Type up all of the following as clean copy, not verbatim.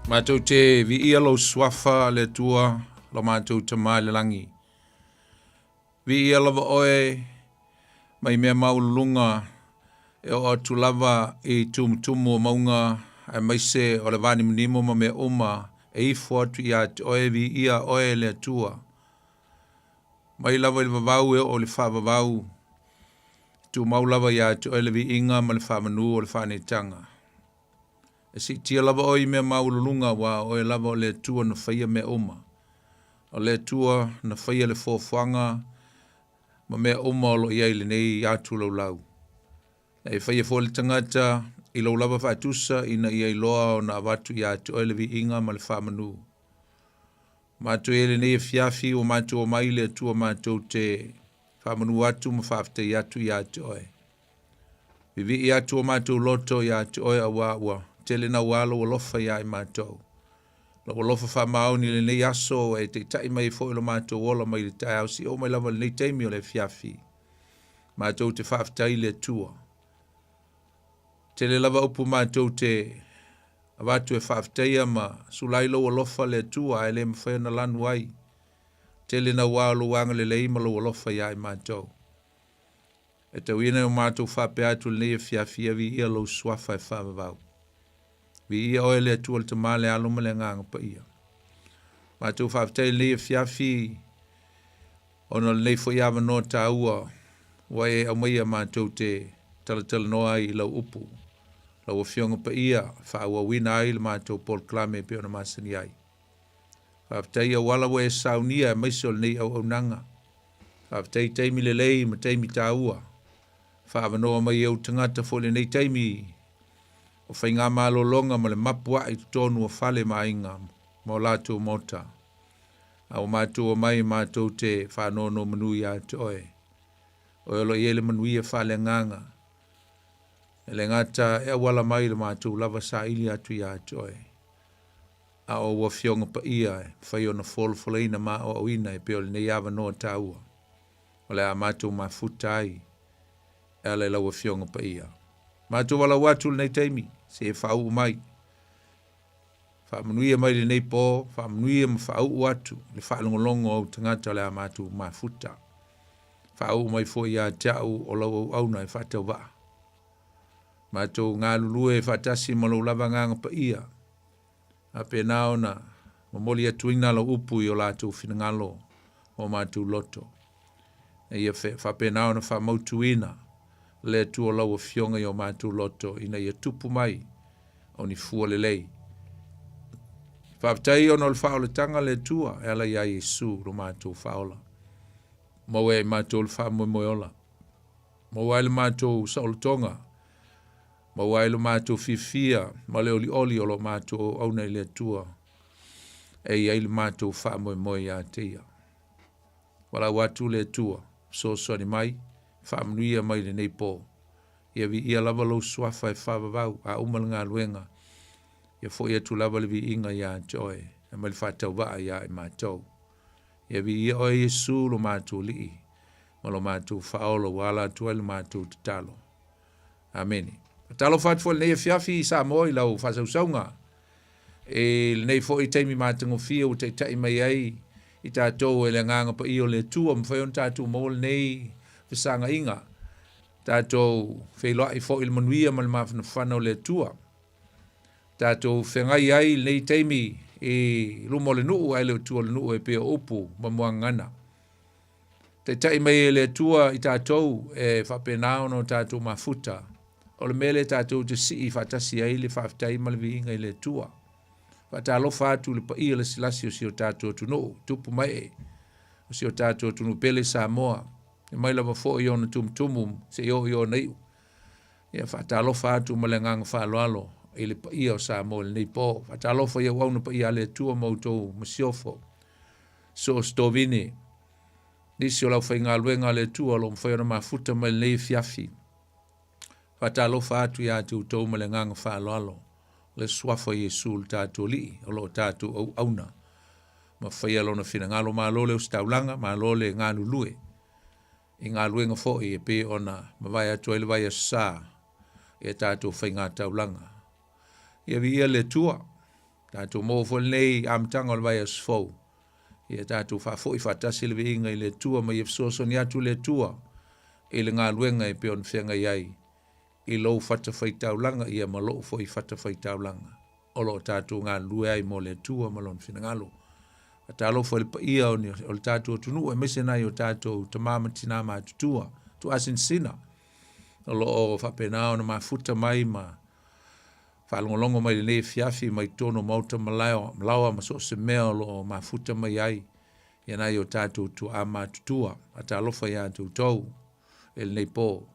Matou te viia lou suafa le Atua, lo matou Tama i le lagi. Viia lava oe mai mea maualuluga e oo atu lava i tumutumu o mauga aemaise o le vanimonimo ma mea uma e ifo atu ia te oe, viia oe le Atua. Mai lava i le vavau e oo i le faavavau, e tumau lava ia te oe le viiga ma le faamanu o le faaneetaga. E siitia lava oe i mea maualuluga, aua o oe lava o le Atua na faia mea uma. O le Atua na faia le foafoaga ma mea uma o lo o i ai i lenei atu laulau. Na e faia foi le tagata i lou lava faatusa ina ia iloa ona avatu ia te oe le viiga ma le faamanu. Matou i ai lenei afiafi ua matou omai i le Atua matou te faamanu atu ma faafetai atu ia te oe. Vivii atu o matou loto ia te oe aua ua tele naua lou alofa ia i matou. Lou alofa faamaoni i lenei aso ua e taitai mai ai foi lo matou ola mai le taeao seia oo mai lava i lenei taimi o le afiafi. Matou te faafetai i le Atua. Tele lava upu matou te avatu e faafetaia ma sula ai lou alofa le Atua ae le mafai ona lanu ai. Tele naua o lou agalelei ma lou alofa ia i matou. E tauina e o matou faapea atu i lenei afiafi ia viia lou suafa e faavavau. Viia oe le Atua le Tama le Alo ma le Agaga Paia. Matou faafetai i lenei afiafi ona o lenei foi avanoa taua ua e aumaia matou te talatalanoa ai i lau upu. Lau Afioga Paia, faaauauina ai le matou polokalame e pei ona masani ai. Faafetai i auala ua e saunia aemaise o lenei auaunaga. Faafetai i taimi lelei ma taimi taua. Faaavanoa mai e ou tagata foi lenei taimi o faigamalologa ma le mapu ae i totonu o fale ma aiga ma o latou maota. A ua matou omai matou te faanonomanu ia te oe. Oe o lo o i ai le manuia faaleagaga. E le gata e auala mai le matou lava saili atu ia te oe. A o ou Afioga Paia e mafai ona folafolaina ma aoaoina e pei o lenei avanoa taua o le a matou mafuta ai e ala i lau Afioga Paia. Matou valaau atu i lenei taimi, se e faauu mai. Faamanuia mai lenei po, faamanuia ma faauu atu le faalogologo a ou tagata o le a matou mafuta. Faauu mai foi ia te au o lau auauna e faatauvaa. Matou galulue faatasi ma lou lava Agaga Paia, faapena ona momoli atuina lau upu i o latou finagalo ma o matou loto. Ina ia faapena ona faamautuina le Atua o lau Afioga i o matou loto ina ia tupu mai o ni fua lelei. Faafetai ona o le faaolataga a le Atua e ala iā Iesu lo matou faaola. Maua e matou le faamoemoe ola. Maua ai le matou saolotoga, maua ai lo matou fiafia ma le olioli o lo matou auauna i le Atua, e i ai le matou faamoemoe ia te Ia. Valaau atu le Atua, fesoasoani mai, faamanuia mai lenei po. Ia viia lava lou suafa e faavavau, a uma le galuega, ia foi atu lava le viiga ia te oe, e mai le faatauvaa ia i matou. Ia viia oe Iesu lo matou Alii ma lo matou Faaola ua ala atu ai le matou tatalo. Amene. Talofa atu foi lenei afiafi i Samoa i lau faasausauga i lenei foi taimi matagofie ua taitai mai ai i tatou e le Agaga Paia o le Atua, mafai ona tatou maua lenei fesagaiga, tatou feiloai foi i le manuia ma le mafanafana o le Atua. Tatou feagai ai i lenei taimi i luma o le nuu ae le o tua o le nuu e pei o upu ma muagagana. Taitai mai e le Atua i tatou e faapena ona o tatou mafuta. O le mea lea tatou te sii faatasi ai le faafetai ma le viiga i le Atua. Faatalofa atu i le paia lasilasi o si o tatou atunuu, tupu ma ee o si o tatou atunuu pele Samoa, e mai lava foi i ona tumutumu seia oo i ona iu. Ia faatalofa atu ma le agaga faaaloalo i le paia o Samoa i lenei po. Faatalofa i auauna paia a le Atua ma outou masiofo. So o se tovine, nisi o le aufaigaluega a le Atua o lo o mafai ona mafuta mai lenei afiafi. Faatalofa atu ia te outou ma le agaga faaaloalo, le suafa o Iesu le tatou Alii o lo o tatou auauna ma faia lona finagalo. Malo le ositaulaga, malo le galulue i galuega foi e pei ona mavae atu ai le vaiaso sa i a tatou faigataulaga. Ia viia le Atua. Tatou maua foi lenei amataga o le vaiaso fou. Ia tatou faafoi faatasi le viiga i le Atua ma ia fesoasoani atu le Atua i le galuega e pei ona feagai ai i lou fatafaitaulaga ia ma lou foi fatafaitaulaga o lo o tatou galulue ai mo le Atua ma Lona finagalo. Faatalofa i le paia o le tatou atunuu aemaise nai o tatou tama ma tina matutua, tuaasinasina o lo o faapena ona mafuta mai ma faalogologo mai lenei afiafi mai totonu o maota ma laoa ma so o se mea o lo o mafuta mai ai ia nai o tatou tuaa matutua. Faatalofa ia te outou i lenei po.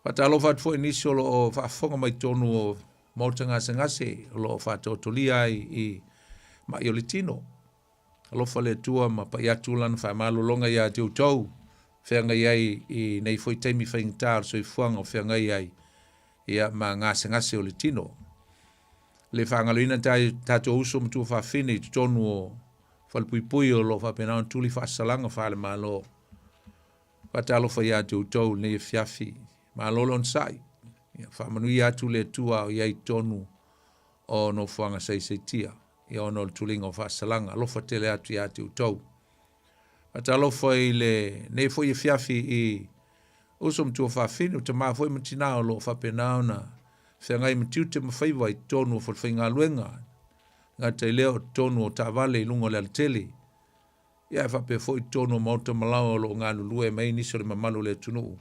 Faatalofa atu foi i nisi o lo o faafofoga mai totonu o maota gasegase o lo o faataotolia ai i mai o le tino. Alofa le Atua ma pai atu lana faamalologa ia te outou, feagai ai i nei foi taimi faigata o le soifuaga o feagai ai ia ma gasegase o le tino. Le faagaloina tatou uso ma tuafafine i totonu o falepuipui o lo o faapena ona tuli faasalaga faale-Malo. Faatalofa ia te outou i lenei afiafi. Malo le onosai. Ia faamanuia atu le Atua a o i ai i totonu o nofoaga saisaitia, ia ona o le tuliga o faasalaga. Alofa tele atu ia te outou. Faatalofa i lenei foi afiafi i uso ma tuafafine, o tama foi ma tina o lo o faapena ona feagai ma tiute ma faiva i totonu o falefaigaluega, gata i lea o totonu o taavale i luga o le alatele, ia ae faapea foi totonu o maota ma laoa o lo o galulue mai ai nisi o le mamalu o le atunuu e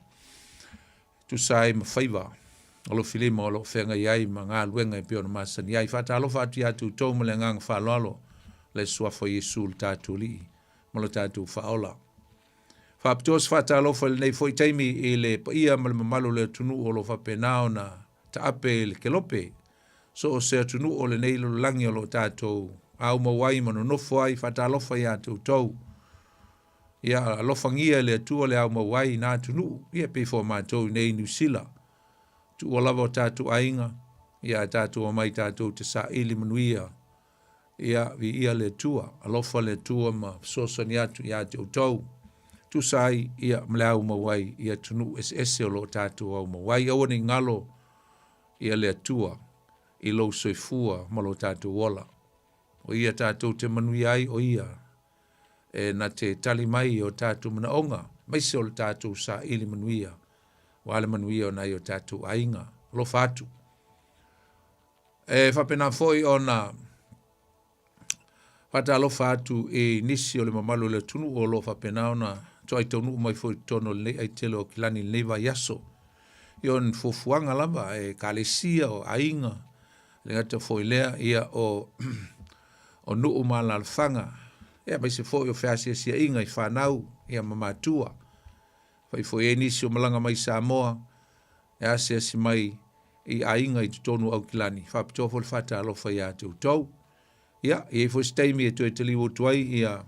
tusa ai ma faiva alofilima o lo o feagai ai ma galuega e pei ona masani ai. Faatalofa atu ia te outou ma le agaga faaaloalo, le Suafa o Iesu le tatou Alii ma lo tatou Faaola. Faapitoa se faatalofa i lenei foi taimi i le paia ma le mamalu o le atunuu o lo o faapena ona taape i le kelope So o se atunuu o lenei lalolagi o lo o tatou aumau ai ma nonofo ai, faatalofa ia te outou. Ia alofagia e le Atua le aumau ai i na atunuu, ia pei foi o matou i nei i Niu Sila. Tuua lava o tatou aiga, ia ae tatou omai tatou te saili manuia. Ia viia le Atua, alofa le Atua ma fesoasoani atu ia te outou. Tusa ai ia ma le aumau ai i atunuu eseese o lo o tatou aumau ai. Aua ne i galo ia le Atua i lou soifua ma lo tatou ola. O ia tatou te manuia ai, o ia e na te tali mai i o tatou manaoga, aemaise o le tatou saili manuia, aua le manuia o nai o tatou aiga. Alofa atu. E faapena foi ona Faatalofa atu i nisi o le mamalu o le atunuu o lo o faapena ona toai taunuu mai foi i totonu o lenei aitele o Aukilani i lenei vaiaso. Ia o ni fuafuaga lava e ekalesia, o aiga, le gata foi lea, ia o, o nuu ma alaalafaga, ia aemaise foi o feasiasiaiga i fanau ia ma matua. Fai foi ai nisi o malaga mai Samoa e asiasi mai i aiga i totonu o Aukilani. Faapitoa foi le faatalofa ia te outou. Ia, e i ai foi se taimi e toe taliu atu ai ia,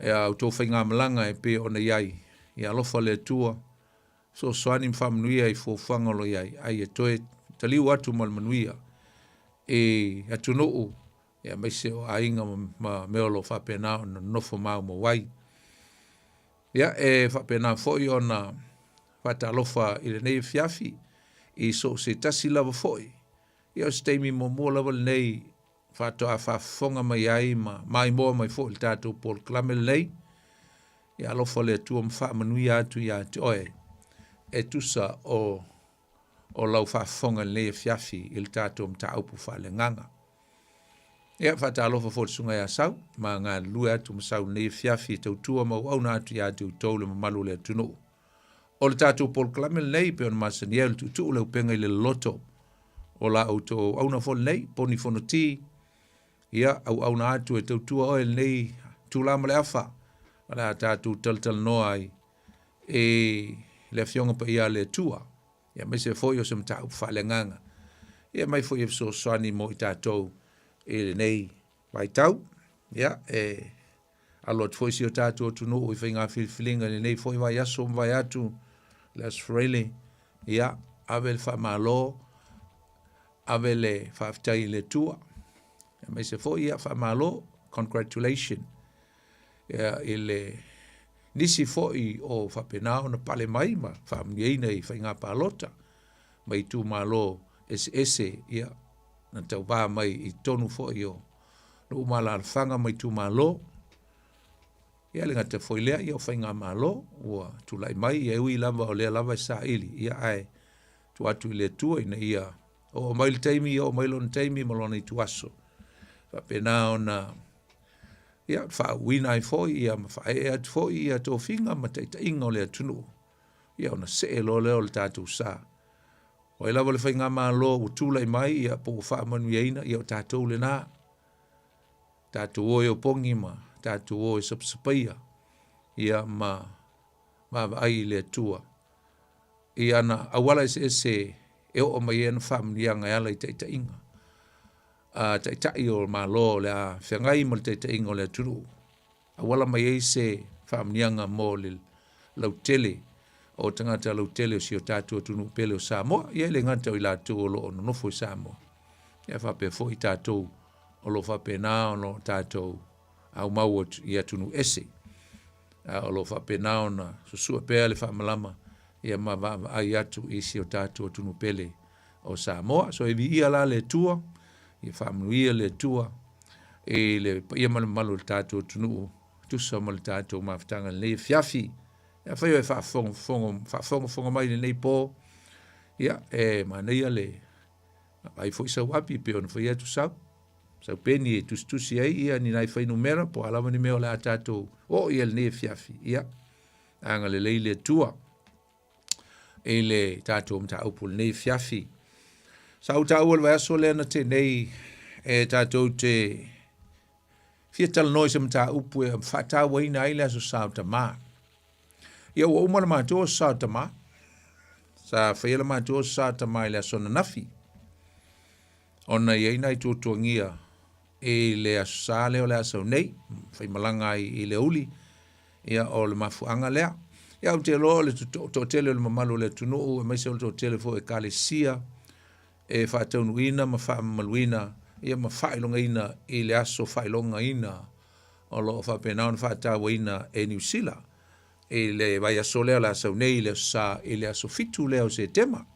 ia outou faigamalaga e pei ona i ai. Ia alofa le Atua, fesoasoani ma faamanuia i fuafuaga o lo o i ai, a ia toe taliu atu ma le manuia i atunuu aemaise o aiga ma mea o lo o faapena ona nonofo maumau ai. Ia, e faapena foi ona faatalofa i lenei afiafi i so o se tasi lava foi. Ia, o se taimi muamua lava lenei faatoa faafofoga mai ai ma maimoa mai foi i le tatou polokalame lenei. Ia alofa le Atua ma faamanuia atu ia te oe e tusa o o lau faafofoga i lenei afiafi i le tatou mataupu faaleagaga. Ia, faatalofa foi i le Susuga ia Sau, ma galulue atu ma Sau i lenei afiafi e tautua ma auauna atu ia te outou le mamalu o le atunuu. O le tatou polokalame lenei, pei ona masani ai o le tuutuu le upega i le loloto o la outou auauna foi lenei, Poni Fonoti, ia, auauna atu e tautua oe i lenei itula ma le afa, o le a tatou talatalanoa ai i le Afioga Paia a le Atua, ia aemaise foi o se mataupu faaleagaga, ia mai foi e fesoasoani mo i tatou i lenei vaitau. Ia, e alo atu foi si o tatou atunuu i faiga filifiliga i lenei foi vaiaso ua mavae atu, le Aso Faraile, ia, ave le faamalo, ave le faafetai i le Atua, aemaise foi, ia, faamalo, congratulation, ia, i le nisi foi o faapena ona pale mai ma faamanuiaina i faiga palota mai itumalo eseese, ia, na tauva mai i totonu foi o nuu ma alaalafaga ma itumalo. Ia e le gata foi i lea, ia o faigamalo ua tulai mai, ia e ui lava o lea lava e saili, ia ae tuu atu i le Atua ina ia oo mai le taimi, ia oo mai lona taimi ma lona ituaso, faapena ona ia faauuina ai foi ia ma faaee atu foi ia tofiga ma taitaiga o le atunuu, ia ona see loa lea o le tatou sa. O ai lava le faigamalo ua tulai mai ia po ua faamanuiaina, ia o tatou lena. Tatou o e opogi ma tatou o e sapasapaia ia ma vaavaai i le Atua i ana auala eseese e oo mai ai ana faamanuiaga e ala i taitaiga a taitai o Malo o le a feagai ma le taitaiga o le atunuu, auala mai ai se faamanuiaga mo le lautele o tagata lautele o si o tatou atunuu pele o Samoa. Ia e le gata o i latou o lo o nonofo i Samoa, ia faapea foi tatou o lo o faapena ona o tatou aumau i atunuu ese, a o lo o faapena ona susue pea le faamalama ia ma vaavaai atu i si o tatou atunuu pele o Samoa. So e viia la le Atua, ia faamanuia le Atua i le paia ma le mamalu o le tatou atunuu tusa ma le tatou mafutaga i lenei afiafi. Afai o e faafogafoga, faafogafoga mai i lenei po, ia e manaia le vaai foi sau api pei ona fai atu sau sau peni e tusitusi ai ia ni nai fuainumera po o a lava ni mea o le a tatou oo i ai i lenei afiafi. Ia, agalelei le Atua i le tatou mataupu i lenei afiafi. Sa ou taua i le vaiaso lea na tea nei e tatou te fia talanoa i se mataupu e faatauaina ai le Aso Sa o Tama. Ia ua uma le matou Aso Sa o Tama. Sa faia le matou Aso Sa o Tama i le aso ananafi ona e i ai nai tuatuagia i le Aso Sa lea o le a sau nei, faimalaga ai i le aoauli, ia o le mafuaaga lea. Ia ou te iloa o le toatele o le mamalu o le atunuu, aemaise o le toatele foi o ekalesia e faataunuuina ma faamamaluina ia ma faailogaina i le aso faailogaina o lo o faapena ona faatauaina e Niu Sila i le vaiaso lea o le a sau nei i le Aso Sa i le aso 7 lea o Setema.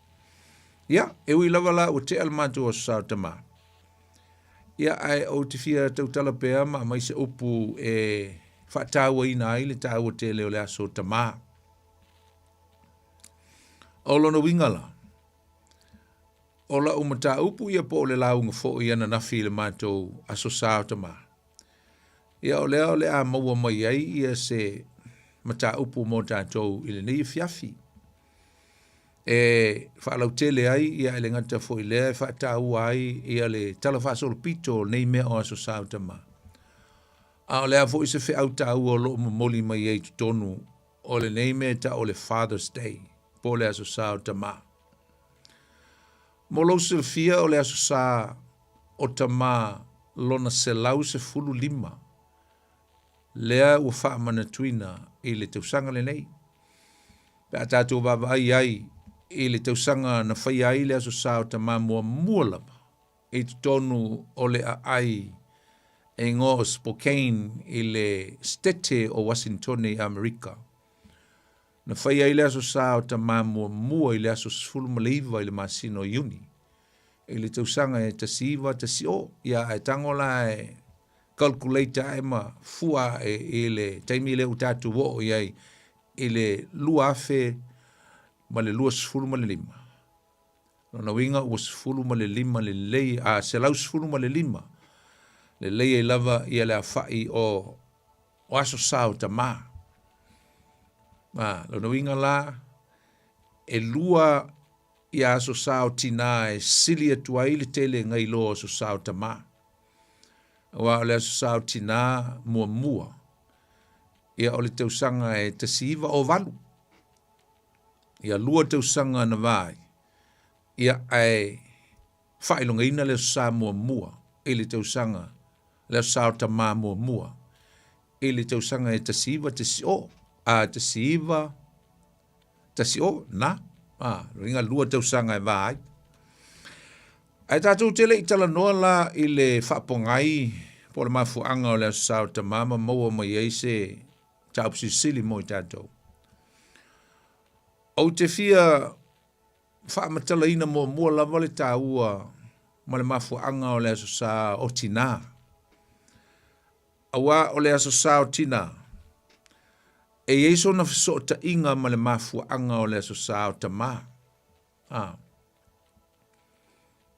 Ia, e ui lava la ua tea le matou Aso Sa o Tama, ia ae ou te fia tautala pea ma aumai se upu e faatauaina ai le taua tele o le Aso Tama. O lona uiga la, o lau mataupu ia po o le lauga foi ananafi i le matou Aso Sa o Tama, Ia o lea o le a maua mai ai ia se mataupu mo tatou i lenei afiafi. E faalautele ai ia e le gata foi i lea e faataua ai ia le tala faasolopito o nei mea o Aso Sa o Tama. A o le a foi se feau taua o lo o momoli mai ai i totonu o lenei mea e tau o le Father's Day, po o le Aso Sa o Tama. Mo lou silafia o le Aso Sa o Tama lona 115 lea ua faamanatuina i le tausaga lenei. Pe a tatou vaavaai ai i le tausaga na faia ai le Aso Sa o Tama muamua lava i totonu o le aai e igoa o Spokane i le Setete o Uasinitone i Amerika. Na faia ai le Aso Sa o Tama muamua i le aso 19 i le masina o Iuni i le tausaga e 1910. Ia ae tago la e calculate ae ma fua ae i le taimi lea ua tatou oo i ai i le 2025. Lona uiga ua 15 lelei, a 115 lelei ai lava ia le aofai o o Aso Sa o Tama. A, lona uiga la, e lua ia Aso Sa o Tinā e sili atu ai le tele nai lo Aso Sa o Tama. Aua o le Aso Sa o Tinā muamua, ia o le tausaga e 1908. Ia lua tausaga na va ai, ia ae faailogaina le Aso Sa muamua i le tausaga le Aso Sa o Tama muamua i le tausaga e 1910, a 1910, na, a, uiga lua tausaga e va ai. Ae tatou te le i talanoa la i le faapogai po o le mafuaaga o le Aso Sa o Tama ma maua mai ai se mataupu silisili mo i tatou. Ou te fia faamatalaina muamua lava le taua ma le mafuaaga o le Aso Sa o Tinā. Aua o le Aso Sa o Tinā, e i ai sona fesootaiga ma le mafuaaga o le Aso Sa o Tamā. A.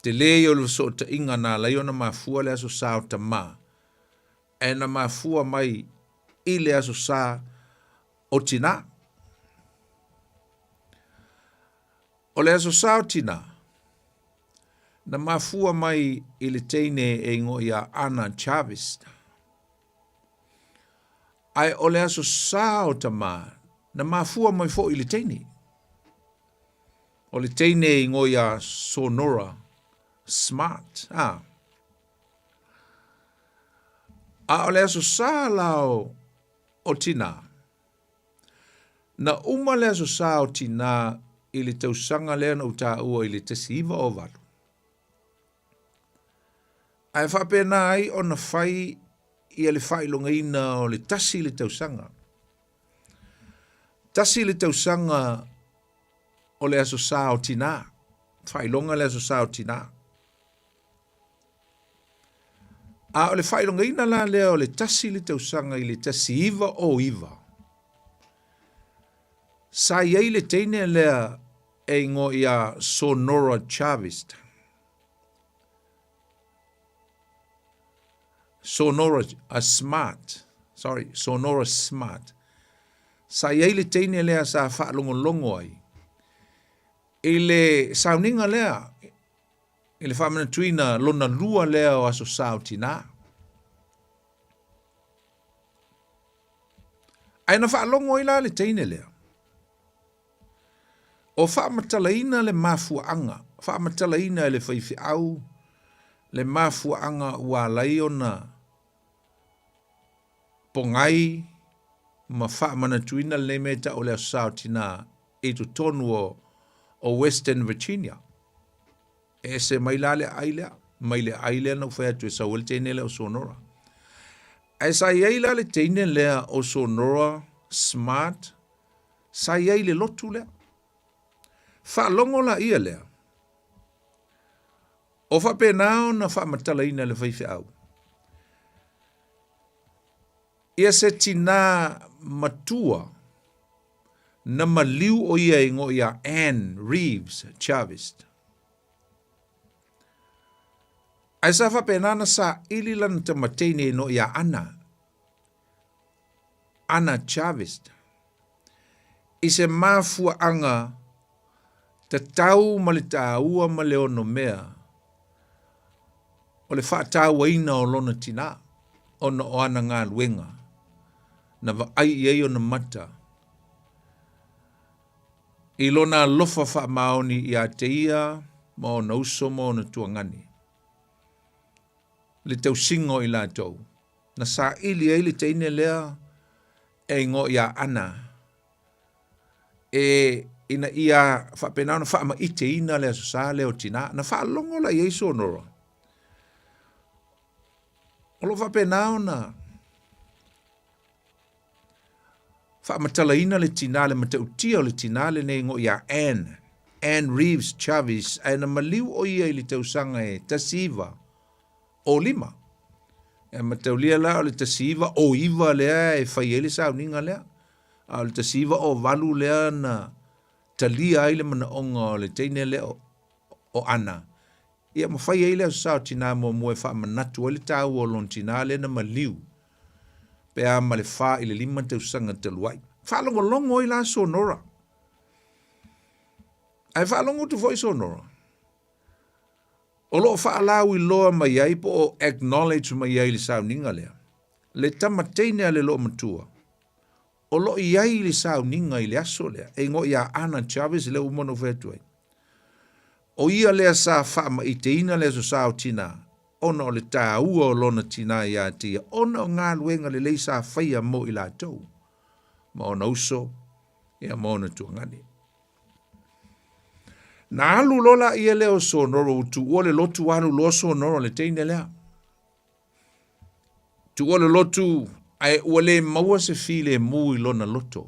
Tele ia o le fesootaiga na ala ai ona mafua le Aso Sa o Tamā, ae na mafua mai i le Aso Sa o Tinā. O le Aso Sa o Tinā, na mafua mai i le teine e igoa ia Ana Chavez. Ae o le Aso Sa o Tamā, na mafua mai foi i le teine. O le teine e igoa ia Sonora Smart. A. A o le Aso Sa la o, o Tinā, Na uma le Aso Sa o Tinā i le tausaga lea na ou taua i le 1908. Ae faapena ai ona fai ia le faailogaina o le tasi le tausaga. Tasi le tausaga o le Aso Sa o Tinā. Faailoga le Aso Sa o Tinā. A o le faailogaina la lea o le tasi le tausaga i le 1909, sa i ai le teine lea e igoa ia Sonora Chavez. Sonora a Smart, sorry, Sonora Smart. Sa i ai le teine lea sa faalogologo ai i le sauniga lea I le faamanatuina lona lua lea o Aso Sa o Tinā. Ae na faalogo ai la le teine lea, o faamatalaina le mafuaaga, faamatalaina e le faifeau le mafuaaga ua ala ai ona pogai ma faamanatuina lenei mea e tau o le Aso Sa o Tinā i totonu o, o Western Virginia. E ese mai la le aai lea, mai le aai lea na ou fai atu e sau ai le teine lea o Sonora. Ae sa i ai la le teine lea o Sonora Smart, sa i ai i le lotu lea. Faalogo la ia lea, o faapena ona faamatalaina e le faifeau. Ia se tinā matua na maliu ʻo ia e igoa iā Ann Reeves Chavez. Ae sa faapena ona saili lana tamateine e igoa iā Ana, Ana Chavez, i se mafuaaga tatau ma le taua ma le onomea o le faatauaina o lona tinā ona o ana galuega na vaai i ai ona mata i lona alofa faamaoni iā te ia ma ona uso ma ona tuagane, le tausiga o i latou. Na saili ai le teine lea e igoa ia Ana, e ina ia faapena ona faamaiteina le Aso Sa lea o Tinā. Na faalogo la i ai Sonora, o lo o faapena ona faamatalaina le tinā, le matautia o le tinā lenei igoa ia Ann, Ann Reeves Chavis, ae na maliu ʻo ia i le tausaga e 1905. E mataulia la o le 1909 lea e fai ai le sauniga lea, a o le 1908 lea na talia ai le manaoga o le teine lea o Ana, ia ma fai ai le Aso Sa o Tinā muamua e faamanatu ai le taua o lona tinā lea na maliu pe a ma le 4 i le 5 tausaga talu ai. Faalogologo ai la Sonora. Ae faalogo atu foi Sonora, o lo o faalauiloa mai ai po o acknowledge mai ai i le sauniga lea, le tama teine a le loomatua, o lo o i ai i le sauniga i le aso lea, e igoa ia Ana Chavez lea ua uma ona ou fai atu ai. O ia lea sa faamaiteina le Aso Sa o Tinā, ona o le taua o lona tinā iā te ia, ona o galuega lelei sa faia mo i latou, ma ona uso, ia ma ona tuagane. Na alu loa laia lea o Sonora, ua tuua le lotu alu loa Sonora le teine lea. Tuua le lotu ae ua le maua se filemu i lona loto.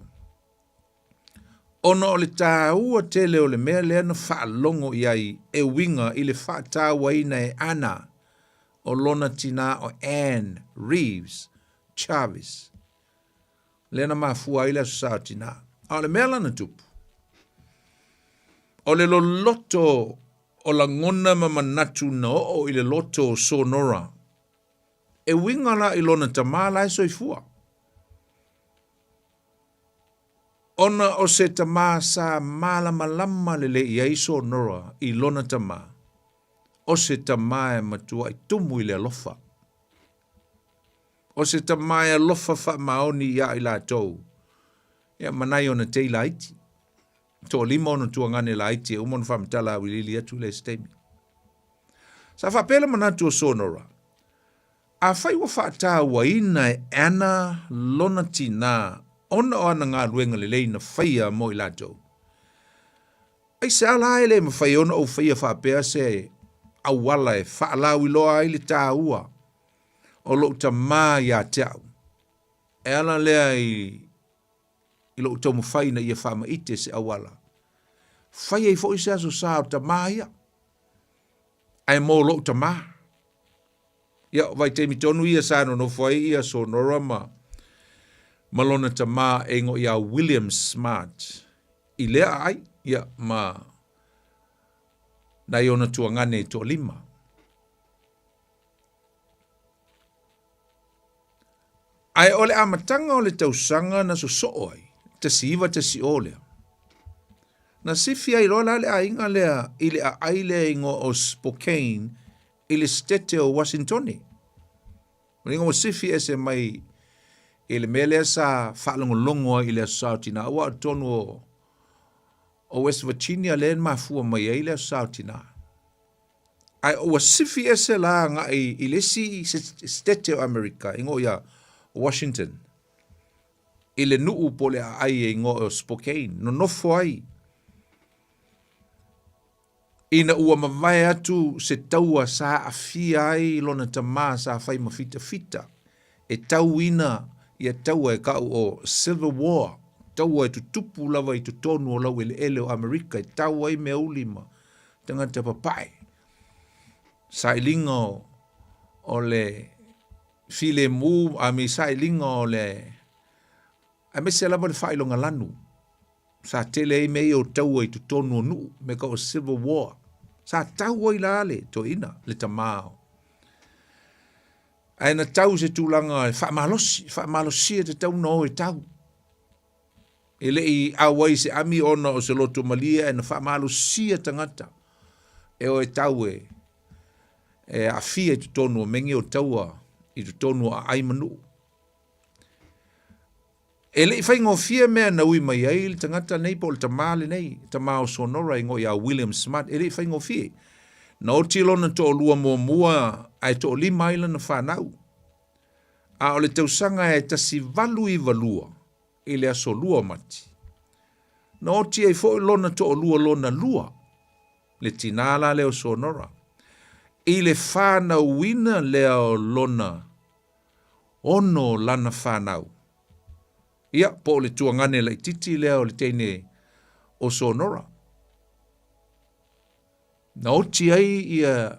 Ona o le taua tele o le mea lea na faalogo i ai e uiga i le faatauaina e Anna o lona tinā o Ann Reeves Chavez, lea na mafua ai le Aso Sa o Tinā. A o le mea la na tupu, o le loloto o lagona ma manatu na oo i le loto o Sonora, e uiga la i lona tamā la e soifua. Ona o se tamā sa malamalama lelei i ai Sonora i lona tamā, o se tamā e matuai tumu i le alofa. O se tamā e alofa faamaoni iā i latou, ia ma nai ona tei laiti. Toalima ona tuagane laiti e uma ona faamatala auiliili atu i le isi taimi. Sa faapea le manatu o Sonora, Afai ua faatauaina e Anna lona tinā ona o ana galuega lelei na faia mo i latou, aisea la e le mafai ona ou faia faapea se auala e faalauiloa ai le taua o lou tamā ia te au, e ala lea i lou taumafai ina ia faamaite se auala, fai ai foi se aso sa o tamā ia, ae mo lou tamā. Ia, o vaitaimi tonu ia sa nonofo ai ia Sonora ma, ma lona tamā e ingoa ia William Smart i lea aai, ia, ma nai ona tuagane e toalima. Ae o le amataga o le tausaga na sosoo ai, 1910 lea, na sifi ai loa la le aiga lea i le aai lea e igoa o Spokane i le Setete o Uasintone. Lona uiga ua sifi ese mai i le mea lea sa faalogologo ai i le Aso Sa o Tinā, aua o totonu o, o West Virginia lea na mafua mai ai le Aso Sa o Tinā. Ae ua sifi ese la agai i le isi Setete o Amerika, igoa ia Washington, i le nuu po o le aai e igoa o Spokane, nonofo ai. Ina ua mavae atu se taua sa aafia ai lona tamā sa fai ma fitafita e tauina ia taua e kau o Civil War, taua e tutupu lava i totonu o laueleele o Amerika e tau ai meauli ma tagata papae. Sailiga o, o le filemu a me sailiga o le aemaise lava le faailoga lanu Sa tele ai mea ia o taua i totonu o nuu, mea kau o civil war. Sa tau ai la le toeaina, le tamā. Ae na tau se tulaga e faamalosi, faamalosia e tatau ona o e tau. E le i auai se ami ona o se loto malie ae na faamalosia tagata e o e tau e, e aafia i totonu o mea nei o taua i totonu o aai ma nuu. E le i faigofie mea na ui mai ai le tagata nei po o le tamā lenei, tamā o Sonora igoa ia William Smart, e le i faigofie. Na oti lona toalua muamua ae toalima ai lana fanau. A o le tausaga e 1892 i le aso 2 o Mati, na oti ai foi lona toalua lona lua, le tinā la lea o Sonora, i le fanauina lea o lona ono lana fanau. Ia, po o le tuagane laititi lea o le teine o Sonora. Na oti ai ia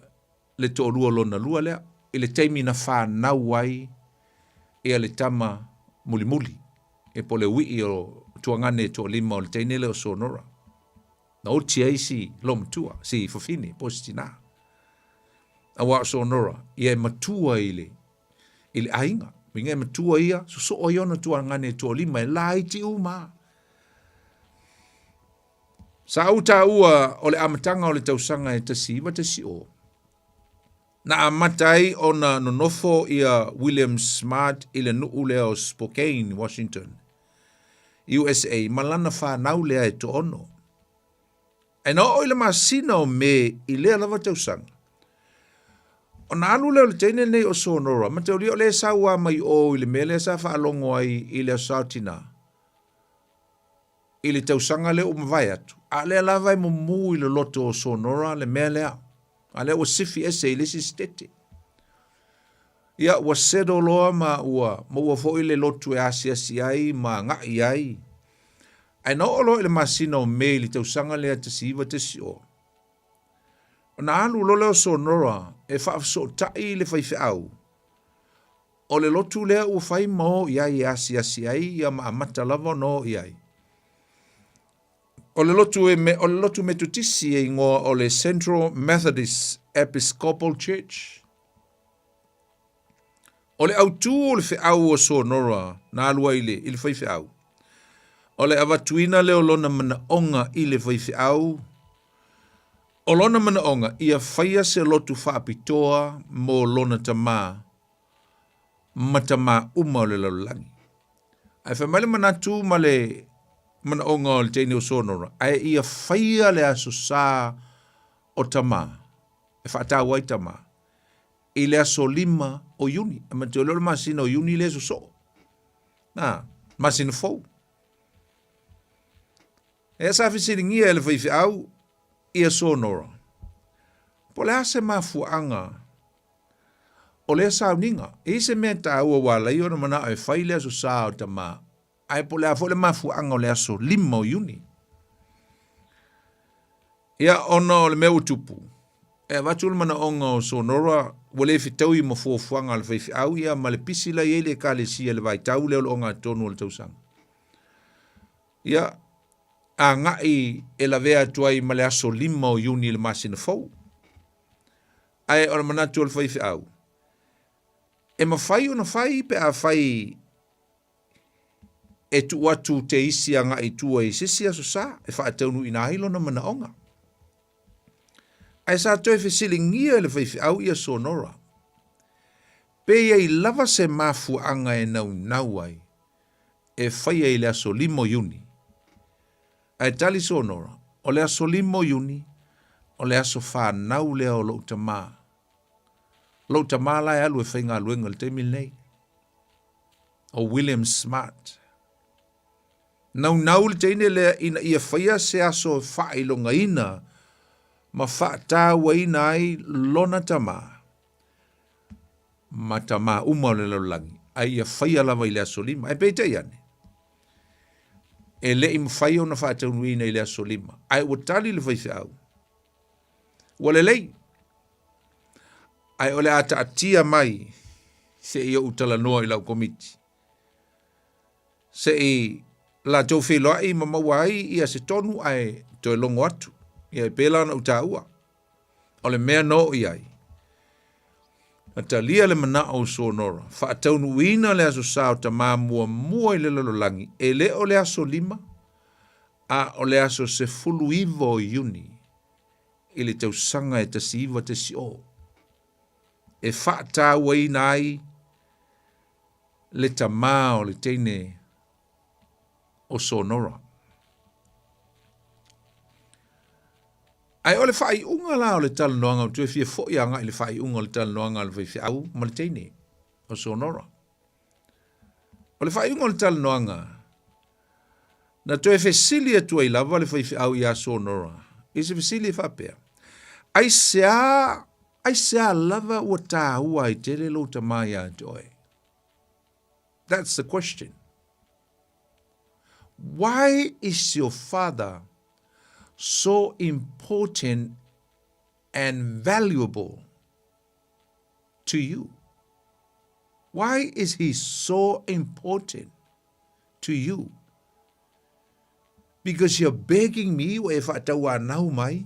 le toalua lona lua lea, i le taimi na fanau ai ia le tama mulimuli, e po o le uii o tuagane e toalima o le teine lea o Sonora. Na oti ai si lomatua, si fafine, po o si tinā. Aua o Sonora, ia e matua i le, i le aiga. Uiga e matua ia, sosoo ai ona tuagane e toalima e laiti uma. Sa ou taua o le amataga o le tausaga e 1910, na amata ai ona nonofo ia William Smart i le nuu lea o Spokane, Washington, USA, ma lana fanau lea e toono. Ae na oo i le masina o Me i lea lava tausaga, ona alu lea o le teine lenei o Sonora, mataulia o lea e sau lava mai o i le mea lea sa faalogo ai i le Aso Sa o Tinā, i le tausaga lea ua mavae atu, a o lea lava e mumu i le loto o Sonora le mea lea, a lea ua sifi ese i le isi setete. Ia, ua settle loa ma ua maua foi le lotu e asiasi ai ma agai ai. Ae na oo loa i le masina o Me i le tausaga lea 1910, ona alu loa lea o Sonora e faafesootai i le faifeau, o le lotu lea ua fai ma o i ai e asiasi ai ia ma amata lava ona o i ai. O le lotu, e me, o le lotu Metotisi e igoa o le Central Methodist Episcopal Church. O le autū o le feau o Sonora na alu ai i le faifeau, o le avatuina lea o lona manaoga i le faifeau, o lona manaoga ia faia se lotu faapitoa mo lona tamā ma tamā uma o le lalolagi. Ae fai mai le manatu ma le manaoga o le teine o Sonora, ae ia faia le aso sa o tamā, e faataua ai tamā, i le aso 5 o Iuni. E manatua lea o le masina o Iuni lea e sosoo. Na, masina fou. E sa fesiligia e le faifeau ia Sonora, po o le a se mafuaaga o lea sauniga. E i se mea taua ua ala ai ona manao e fai le aso sa o tamā, ae po o le a foi le mafuaaga o le aso 5 o Iuni. Ia, ona o le mea ua tupu, e avatu le manaoga o Sonora ua le fetaui ma fuafuaga a le faifeau ia ma le pisi la i ai le Ekalesia i le vaitau lea o le ogatotonu o le tausaga. Ia, agai e lavea atu ai ma le aso 5 o Iuni i le masina fou. Ae o le manatu o le faifeau, e mafai ona fai pe afai e tuu atu te isi agai i tua i se isi aso sa e faataunuuina ai lona manaoga. Ae sa toe fesiligia e le faifeau ia Sonora, pe i ai lava se mafuaaga e naunau ai e faia i le aso 5 o Iuni. Ae tali Sonora, o le aso 5 o Iuni, o le aso fanau lea o lou tamā. Lou tamā la e alu e faigaluega i le taimi lenei. O William Smart. Naunau le teine lea ina ia faia se aso e faailogaina ma faatauaina ai lona tamā ma tamā uma o le lalolagi, a ia faia lava i le aso 5. Ae peitai ane, e le i mafai ona faataunuuina i le aso 5, ae ua tali le faifeau, Ua lelei, ae o le a taatia mai se i ou talanoa i lau komiti, se i latou feiloai ma maua ai ia se tonu ae toe logo atu. Ia e pēlā ona ou taua, o le mea na oo i ai, na talia le manao o Sonora, faataunuuina le aso sa o tamā muamua i le lalolagi, e le o le aso 5, a o le aso 19 o Iuni i le tausaga e 1910, e faatauaina ai le tamā o le teine o Sonora. Ae o le faaiuga la o le talanoaga, ou toe fia foi agai i le faaiuga o le talanoaga a le faifeau ma le teine o Sonora. O le faaiuga o le talanoaga, na toe fesili atu ai lava le faifeau iā Sonora i se fesili e faapea, Aisea, aisea lava ua taua ai tele lou tamā iā te oe? That's the question. Why is your father so important and valuable to you? Why is he so important to you? Because you're begging me ua e faatauanau mai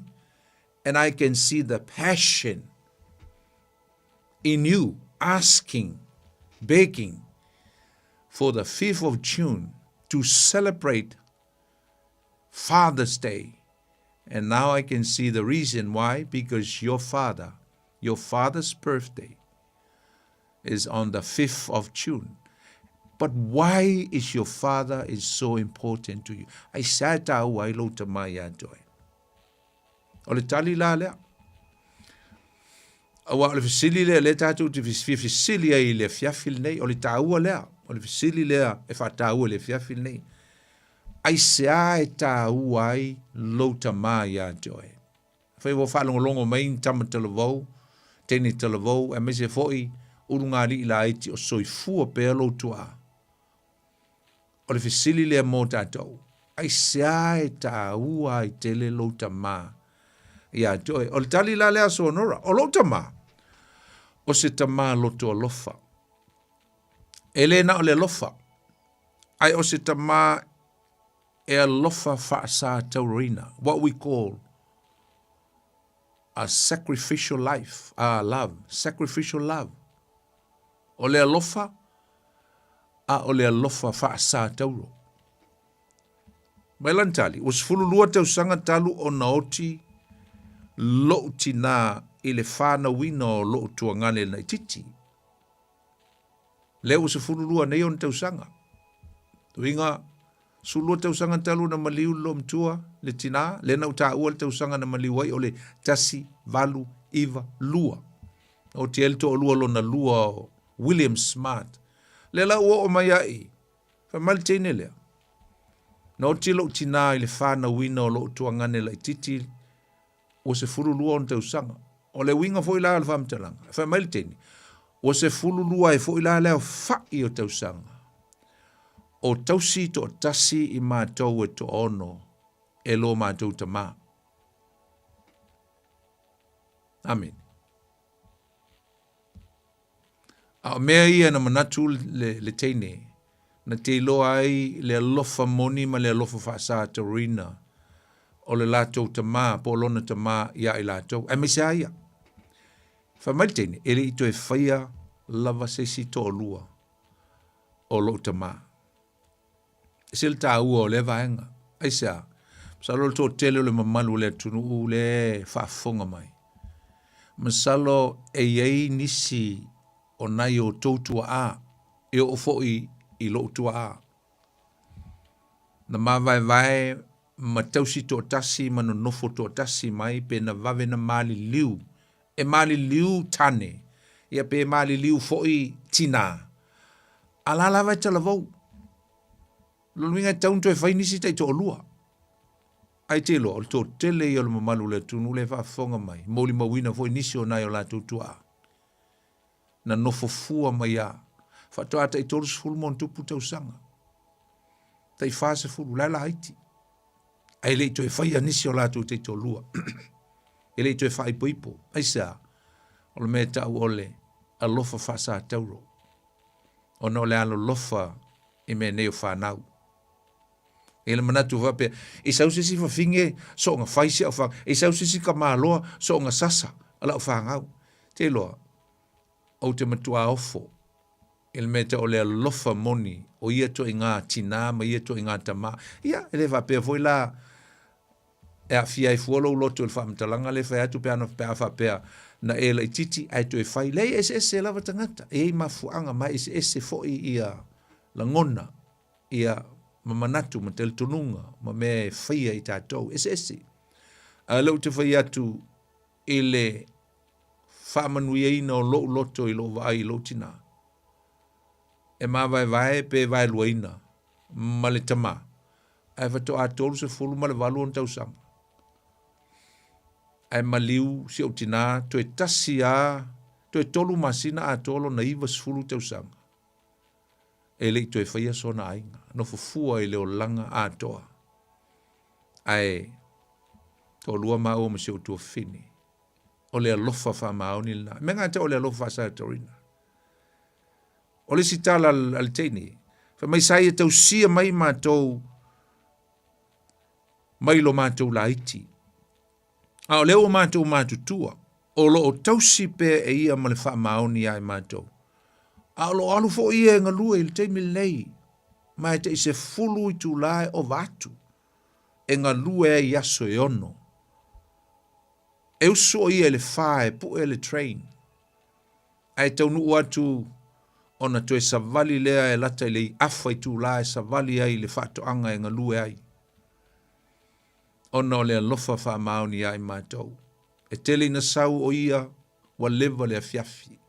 and I can see the passion in you asking, begging for the 5th of June to celebrate Father's Day. And now I can see the reason why, because your father, your father's birthday is on the 5th of June. But why is your father is so important to you? Aisea e taua ai lou tamā iā te oe? O le tali la lea. Aua o le fesili lea lea tatou te fia fesili ai i le afiafi lenei, o le taua lea, o le fesili lea e faataua i le afiafi lenei. Aisea e taua ai lou tamā iā te oe? Afai ua faalogologo mai ni tama talavou, teine talavou, aemaise foi ulugalii laiti o soifua pea lou tuaa. O le fesili lea mo tatou. Aisea e taua ai tele lou tamā ia te oe? O le tali la lea a Sonora, O lou tamā, o se tamā loto alofa. E le na o le alofa, ae o se tamā e alofa faasatauroina, what we call a sacrificial life, a love, sacrificial love. O le alofa, a o le alofa faasatauro. Mai lana tali, ua 12 tausaga talu ona oti lo'u tinā i le whanauina o lo'u tuagane laitiiti. Lea ua 12 nei ona tausaga. Tuiga, 12 tausaga talu ona maliu le loomatua, le tinā, lea na ou taua le tausaga na maliu ai o le 1892. Na oti ai le toalua lona lua o William Smart. Lea la ua oo mai ai, fai mai le teine lea, na oti lou tinā i le whanauina o lou tuagane laitiiti ua 12 ona tausaga. O le uiga foi la o le faamatalaga, e fai mai le teine, ua 12 ai foi la le aofa'i o tausaga o tausi toatasi i matou e toaono e lo matou tamā. Amene. A o mea ia na manatu le, le teine, na te iloa ai le alofa moni ma le alofa faasataurina o le latou tamā po o lona tamā iā i latou, aemaise a ia. Fai mai le teine, e le i toe faia lava se isi toalua o lou tamā. E ese le taua o lea vaega. Aisea? Masalo le toatele o le mamalu o le atunuu lea e faafofoga mai. Masalo e i ai nisi o nai o outou tuaa e oo foi i lou tuaa. Na mavaevae ma tausi toatasi ma nonofo toatasi mai pe na vave na maliliu. E maliliu tane, ia pe maliliu foi tinā. A la lava e talavou. Lona uiga e tatau ona toe fai nisi taitoalua. Ae te iloa, o le toatele ia o le mamalu o le atunuu lea e faafofoga mai, molimauina foi nisi o nai o latou tuaa na nofo fua mai a faatoa tai 30 ma ona tupu tausaga, tai 40, la e laiti. Ae le i toe faia nisi o latou taitoalua. E le i toe faaipoipo. Aisea? O le mea e tau o le alofa faasatauro. Ona o le alolofa i mea nei o fanau. E le manatu faapea, e sau se isi fafine soonga fai si au fanau, e sau se isi tamaloa soonga sasa lau fanau. Te iloa, ou te matua ofo i le mea tau o le alofa moni o ia ituaiga tinā ma ia ituaiga tamā. Ia, e le faapea foi la e aafia ai fua lou loto i le faamatalaga lea e fai atu pe ana pe a faapea na e laitiiti ae toe fai. Leai, e eseese lava tagata, e i ai mafuaaga ma e eseese foi ia lagona ia ma manatu ma talitonuga ma mea e faia i tatou, eseese. A o lea ou te fai atu i le faamanuiaina o lou loto i lou vaai i lou tinā, e mavaevae pe vaeluaina ma le tamā, ae faatoa 38 ona tausaga. Ae maliu si ou tinā toe tasi a, toe tolu masina atoa lona 90 tausaga. E le i toe faia sona aiga, nofo fua i le olaga atoa. Ae toalua māua ma si ou tuafafine. O le alofa faamaoni lena. Mea gata o le alofa faasataurina. O le isi tala a le teine, fai mai sa ia tausia mai matou mai lo matou laiti. A o lea ua matou matutua, o lo o tausi pea e ia ma le faamaoni ia i matou. A o lo o alu foi ia e galue i le taimi lenei, ma e tai 10 itulā e ova atu e galue ai i aso e ono. E usu o ia i le fa e pue le train. Ae taunuu atu ona toe savali lea e lata i le afa itulā e savali ai i le faatoaga e galue ai. Ona o le alofa faamaoni ia i matou. E tele ina sau o ia ua leva le afiafi.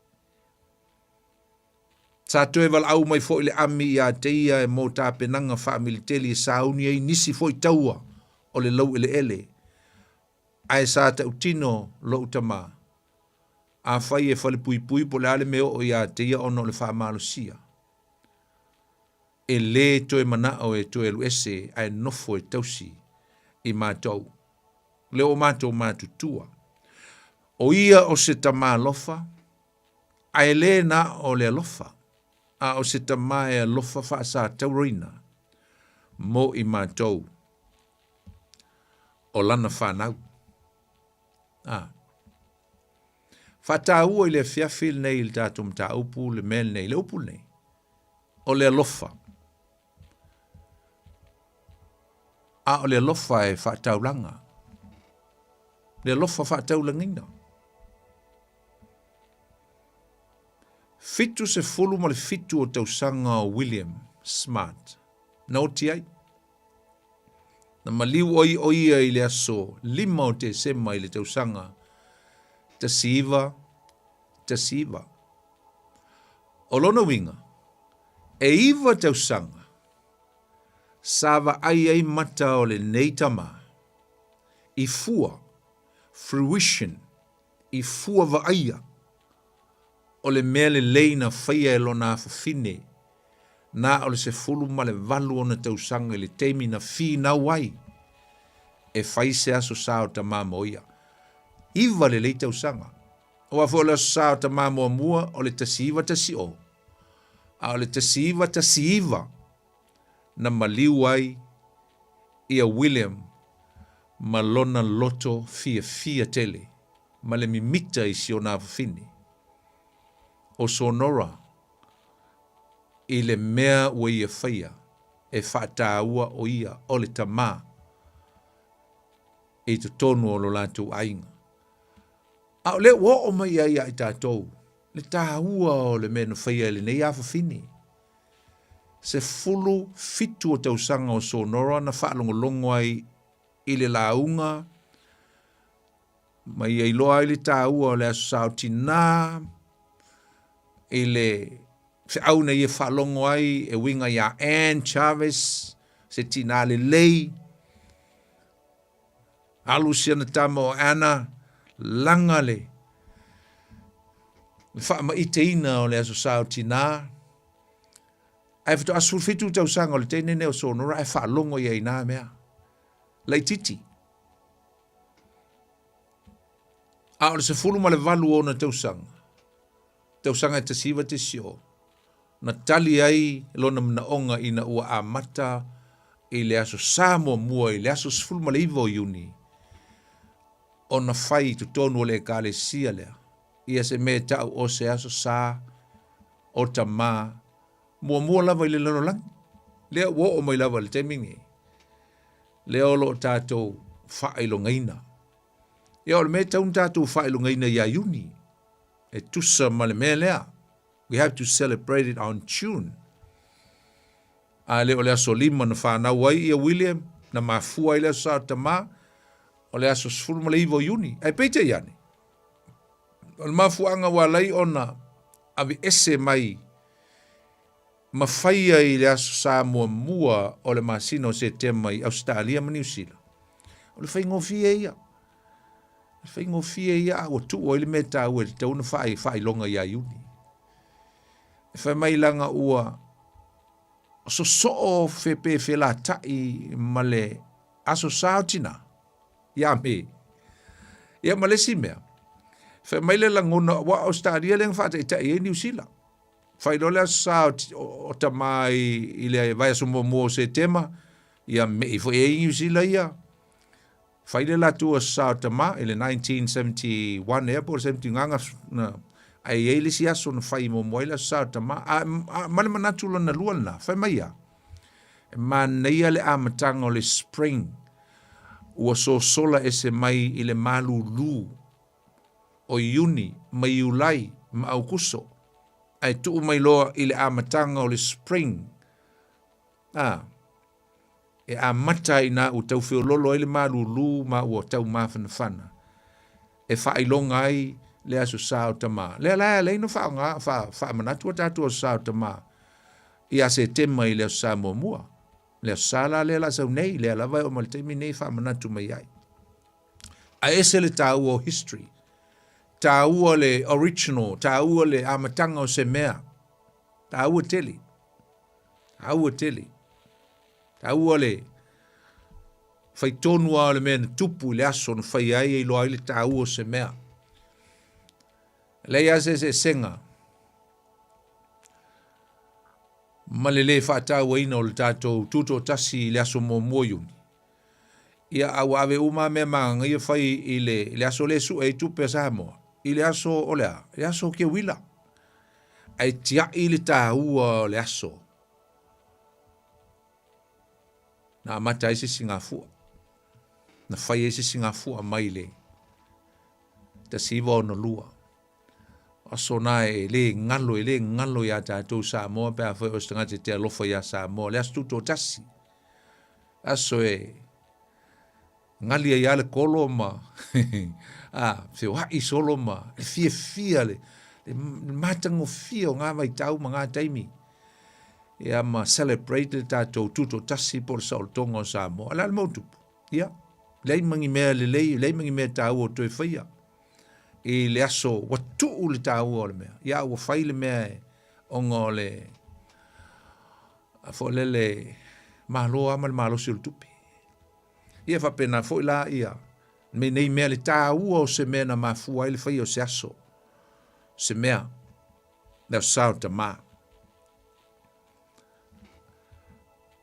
Sa toe valaau mai foi le ami iā te ia e mō tapenaga faamiliteli e sauni ai nisi foi taua o le laueleele, ae sa tautino lou tamā, afai e falepuipui po o le a le mea oo iā te ia ona o le faamalosia. E lē toe manao e toe alu ese ae nofo e tausi i matou, lea ua matou matutua. O ia o se Tama alofa, ae lē na o le alofa, a o se Tama e alofa faasatauraina mo i matou o lana fanau. A. Faataua i le afiafi lenei i le tatou mataupu le mea lenei, le upu lenei, o le alofa. A o le alofa e faataulaga, le alofa faataulagaina. 77 o tausaga o William Smart na oti ai. Na maliu ai o ia i le aso 5 o Tesema i le tausaga 1919. O lona uiga, e 9 tausaga sa vaai ai mata o lenei tama i fua, fruition, i fua vaaia o le mea lelei na faia e lona afafine na o le 18 ona tausaga i le taimi na finau ai e fai se aso sa o tama mo ia. 9 lelei tausaga. Aua foi o le aso sa o tama muamua o le 1910, a o le 1919 na maliu ai ia William ma lona loto fiafia tele ma le mimita i si ona afafine, o Sonora, i le mea ua ia faia e faataua o ia o le tama i totonu o lo latou aiga. A o lea ua oo mai ai ia i tatou le taua o le mea na faia e lenei afafine. 17 o tausaga o Sonora na faalogologo ai i le lauga ma ia iloa ai le taua o le Aso Sa o Tinā i le feau na ia faalogo ai e uiga iā Ann Chavez, se tinā lelei, alu si ana tama o Anna, laga le faamaiteina o le Aso Sa o Tinā. Ae faatoa 17 tausaga o le teine nei o Sonora ae faalogo ia i nā mea. Laititi. A o le 18 o ona tausaga, tausaga e 1910, na tali ai lona manaoga ina ua amata i le aso Sa muamua i le aso 19 o Iuni ona fai i totonu o le Ekalesia lea ia se mea e ta'u o se aso Sa o Tamā muamua lava i le lalolagi. Lea ua oo mai lava i le taimi lenei, lea o lo o tatou faailogaina. Ia o le mea e tatau ona tatou faailogaina ia Iuni, e tusa ma le mea lea. We have to celebrate it on June. A le o le aso 5 na fanau ai ia William, na mafua ai le aso Sa o Tamā, o le aso 19 o Iuni. Ae peitai ane, o le mafuaaga ua ala ai ona aveese mai ma faia i le aso Sa muamua o le masina o Setema i Ausetalia ma Niu Sila, o le faigofie ia. O le faigofie ia a ua tuu ai le mea taua e tatau ona faailoga ia Iuni. E fai mai laga ua sosoo pe felataʻi ma le aso sa o tinā ia Me. Ia ma le isi mea, fai mai le lagona, aua o Ausetalia lea na faataitai ai Niu Sila. Fai loa le aso sa o tamā i le vaiaso muamua o Setema, ia me'i foi ai Niu Sila ia. Fai le latou aso sa o tamā i le 1971 ea po o le 70 gaga na, ae i ai le isi aso na fai muamua ai le aso sa o tamā. A, a, ma le manatu lona lua lena, fai mai ia, e manaia le amataga o le spring, ua sosola ese mai i le malūlū o Iuni ma Iulai ma Aukuso, ae tuu mai loa i le amataga o le spring, a, e amata ai inā ua tau feololo ai le malūlū ma ua tau mafanafana, e faailoga ai le Aso Sa o Tamā. Lea la e ala ai ona faaaoga, faamanatu a tatou Aso Sa o Tamā ia Setema i le Aso Sa muamua. Le Aso Sa la lea o le a sau nei, lea lava e oo mai le taimi nei e faamanatu mai ai. Ae ese le taua o history, taua le original, taua le amataga o se mea, taua tele. Taua tele. Taua le fai tonu lava o le mea na tupu i le aso na fai ai e iloa ai le taua o se mea. E leai lava se eseesega ma le lē faatauaina o le tatou tutoatasi i le aso muamua o Iuni. Ia, a ua ave uma lava mea magaga ia fai i le, i le aso lea e sue ai tupe a Samoa, i le aso o le a? I le aso o Keuila. Ae tiai le taua o le aso na amata ai se sigafua, na fai ai se sigafua mai le 1962. Aso na e le galo, e le galo iā tatou Samoa pe afai o se tagata e te alofa iā Samoa. Le aso tutoatasi, aso e gali ai lava le kolo ma a, feoai solo ma le fiafia, le, le matagofie o ngā vaitau ma ngā taimi. Ia ma celebrate le tatou tutoatasi po o le saolotoga o Samoa. O le a le mea ua tupu? Ia, leai ma ni mea lelei, leai ma ni mea taua o toe faia. I le aso ua tuu le taua o le mea. Ia, ua fai le mea e, ona o le, a foi lele, malo lava ma le malosi o le tupe. Ia faapena foi la ia me nei mea le taua o se mea na mafua ai le faia o se aso, se mea, le aso sa o tama.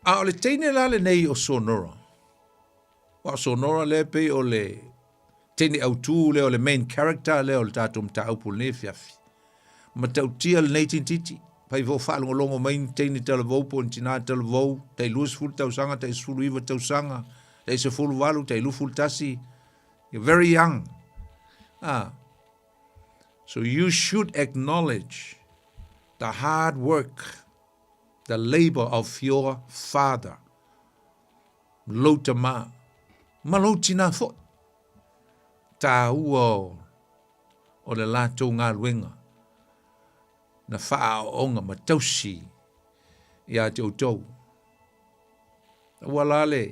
A o le teine la lenei o Sonora, aua o Sonora lea pei o le teine autu lea o le main character lea o le tatou mataupu i lenei afiafi. Matautia lenei tintiti, fai foi o faalogologo mai ni teine talavou po o ni tinā talavou, tai 20 tausaga, tai 19 tausaga, tai 18, tai 21, you're very young. Ah. So you should acknowledge the hard work, the labor of your father. Lou tama, ma lou tinā foi. Tāua o, o le latou galuega na faaaooga ma tausi iā te outou. Aua la le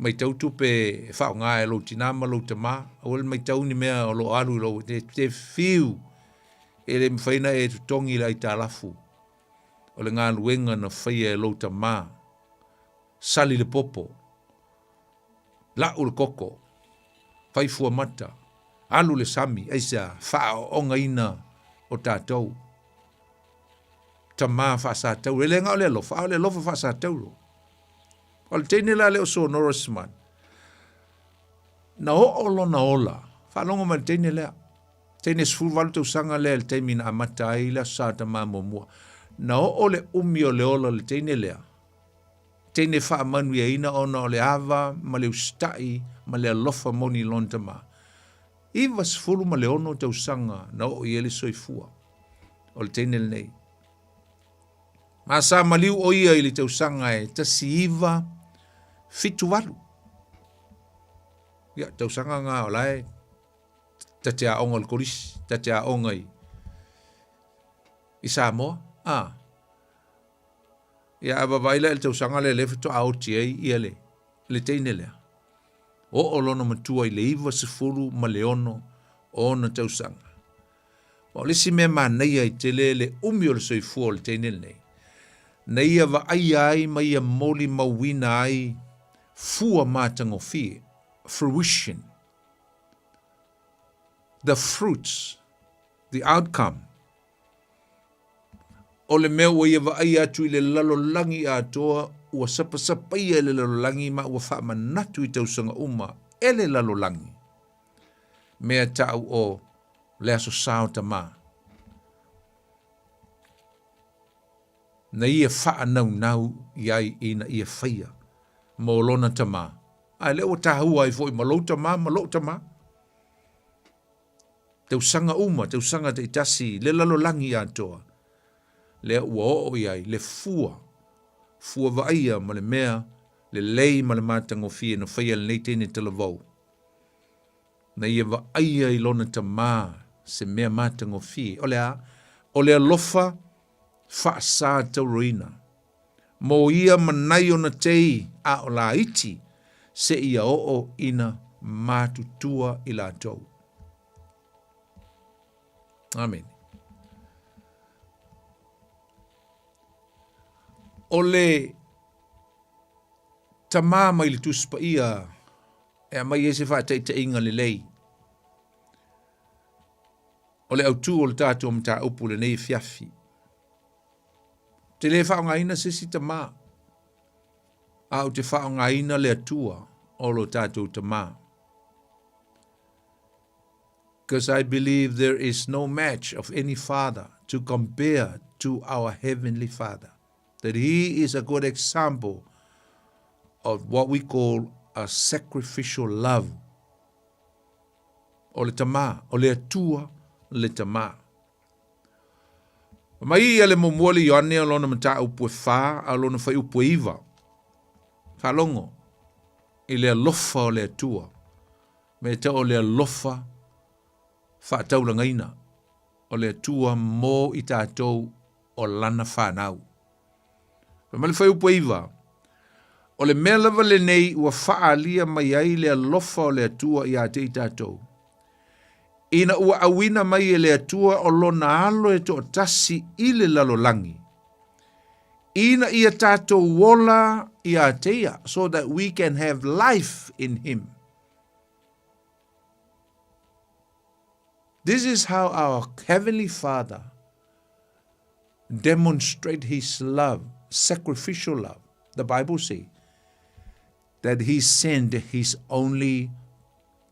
maitau tupe e faaaoga e lou tinā ma lou tamā, aua le maitau ni mea o lo o alu i lou, te, te fiu e le mafai ona e totogi le aitalafu o le galuega na faia e lou tamā. Sali le popo, lau le koko, fai fuamata, alu le sami, aisea, faaaoogaina o tatou. Tama faasatauro, e le na o le alofa, a o le alofa faasatauro. O le teine la lea o Sonora Smart, na oo lona ola, faalogo mai le teine lea, teine 18 tausaga lea i le taimi na amata ai le Aso Sa Tama muamua. Na oo le umi o le ola o le teine lea, teine faamanuiaina ona o le ava ma le usitai ma le alofa moni i lona tama. 96 tausaga na oo i ai le soifua o le teine lenei. Ma sa maliu o ia i le tausaga e 1978. Ia, tausaga nga o la e ta te aoga o le kolisi, ta te aoga i, i Samoa. Ah. Ia, a vaavaai la i le tausaga lea lea faatoa oti ai ia le, le teine lea. Oo lona matua i le 96 o ona tausaga. Ma o le isi mea manaia i tele le umi o le soifua o le teine lenei, na ia vaaia ai ma ia molimauina ai fua matagofie, fruition, the fruits, the outcome O le mea ua ia vaaia atu i le lalolagi atoa, ua sapasapaia e le lalolagi ma ua faamanatu i tausaga uma e le lalolagi. Mea tau o le Aso Sa o Tama. Na ia faanaunau i ai ina ia faia mo lona tama, a lea ua taua ai foi ma lou tama ma lou tama. Tausaga uma, tausaga taitasi, le lalolagi atoa, lea ua oo i ai le fua, fua vaaia ma le mea lelei ma le matagofie na faia e lenei teine talavou, na ia vaaia i lona tama se mea matagofie. O le a? O le alofa faasa tauroina. Mo ia ma nai ona tei a o laiti seia oo ina matutua i latou. Amene. O le Tama mai le Tusi Paia e aumai ai se faataitaiga lelei o le autū o le tatou mataupu i lenei afiafi. Ou te le faaaogaina se isi tama, a ou te faaaogaina le Atua o lo tatou Tama. Because I believe there is no match of any father to compare to our heavenly Father. That he is a good example of what we call a sacrificial love. O le Tama, o le Atua le Tama. Mai ia le muamua le Ioane o lona mataupu e whā, a o lona whaiupu e iwa. Whaalongo i le alofa o le Atua. Me te o le alofa whaataulagaina o le Atua mō i tātou o lana whanau. Fai mai le fuaiupu e iva, O le mea lava lenei ua faaalia mai ai le alofa o le Atua iā te i tātou, ina ua auina mai e le Atua o lona alo e toatasi i le lalolagi, ina ia tātou ola iā te ia, so that we can have life in him. This is how our Heavenly Father demonstrate His love, sacrificial love. The Bible says that He sent His only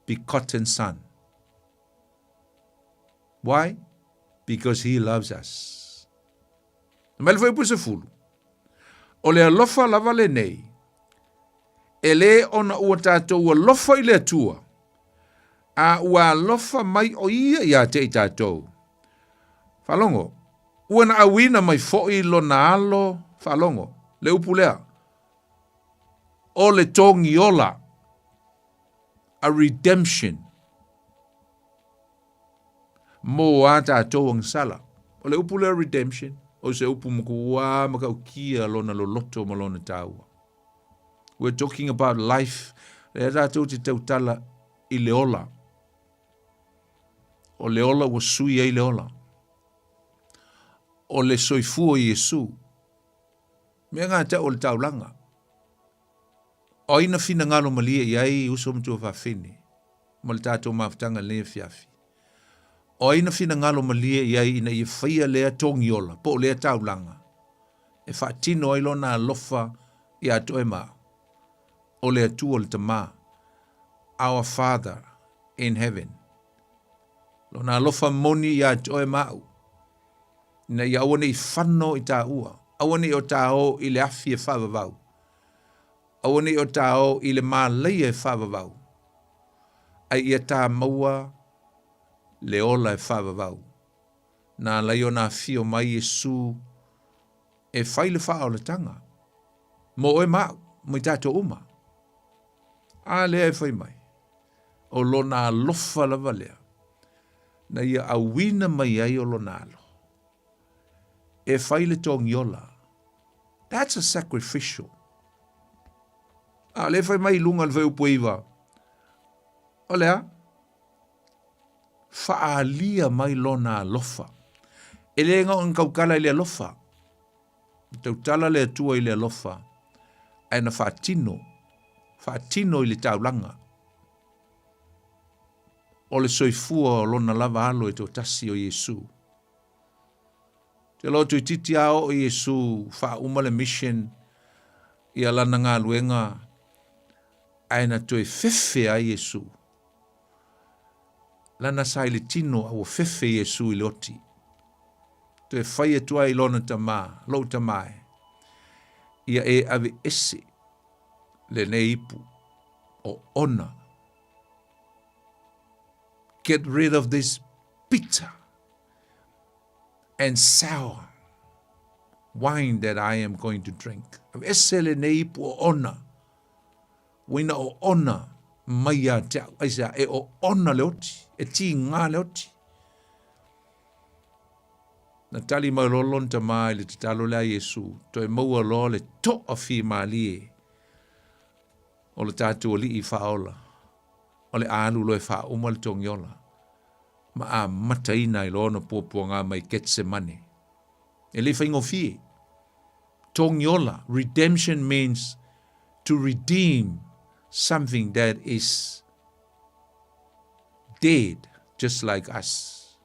begotten Son. Why? Because He loves us. Mai le fuaiupu sefulu. O le alofa lava lenei, e lē ona ua tatou alofa i le Atua, a ua alofa mai o Ia iā te i tatou. Faalogo, ua na auina mai foʻi Lona Alo, faalogo, le upu lea, o le togiola, a redemption, mo a tatou agasala. O le upu lea redemption, o se upu makuā matautia lona loloto ma lona taua. We're talking about life, lea tatou te tautala i le ola. O le ola ua sui ai le ola. O le soifua o Iesu. Mea ngā tau o le taulaga. O ai na finagalo malie i ai uso ma tuafafine ma le tatou mafutaga i lenei afiafi? O ai na finagalo malie i ai ina ia faia lea togiola po o lea taulaga e faatino ai lona alofa iā te oe ma au? O le Atua le Tama, Our Father in Heaven. Lona alofa moni iā te oe ma au, ina ia aua ne i fano i tāua, aua ne i o tā o i le afi e faavavau, Aua ne i o tā o i le mālaia e faavavau, a ia tā maua le ola e faavavau. Na ala ai ona afio mai Iesu e fai le faaolataga mo oe ma au, mo i tatou uma. A lea e fai mai, o lona alofa lava lea, na ia auina mai ai o lona alo, e fai le togiola. That's a sacrificial. A lea fai mai i luga le fuaiupu e iva, o le a? Faaalia mai lona alofa. E le na ona tautala i le alofa. Na tautala le Atua i le alofa, ae na faatino, faatino i le taulaga. O le soifua o lona lava alo e toatasi o Iesu. Te loa toeitiiti a oo Iesu faauma le mission ia lana galuega ae na toe fefe ai Iesu. Lana sa i le tino a ua fefe Iesu i le oti. Toe fai atu ai i lona tama, lou tama e, ia e aveese lenei ipu o ona. Get rid of this bitter and sour wine that I am going to drink. Aveese lenei ipu o ona, uaina o ona mai ia te au. Aisea, e o ona le oti, e tīgā le oti. Na tali mai loa lona tama i le tatalo lea a Iesu, toe maua loa le toafimalie o le tatou Alii Faaola, o le a alu loa e faauma le togiola. ma amataina ai loa ona puapuaga mai Getsemane. E le i faigofie. Togiola, redemption means to redeem something that is dead just like us.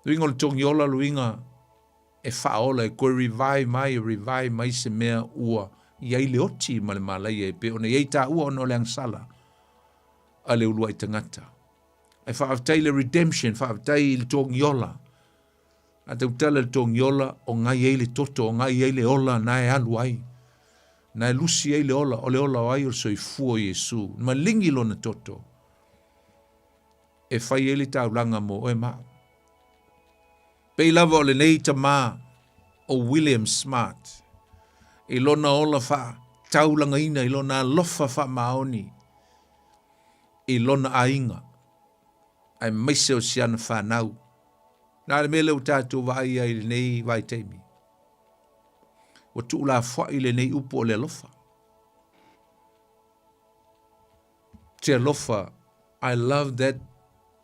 Luiga o le togiola luiga e faaola e koe revive mai, e revive mai se mea ua i ai le oti ma le malaia e pei ona i ai taua ona o le agasala a le uluai tagata. Ae faafetai i le redemption, faafetai i le togiola. A tautala i le togiola, o gai ai le toto, o gai ai le ola na e alu ai. Na e lusi ai le ola, o le ola o ai o le soifua o Iesu. Maligi lona toto e fai ai le taulaga mo oe ma au. Pei lava o lenei tama o William Smart i lona ola faataulagaina, i lona alofa faamaoni i lona aiga, aemaise o si ana fanau. Na le mea lea ua tatou vaai ai i lenei vaitaimi, ua tuulafoai lenei upu o le alofa. Te alofa, I love that,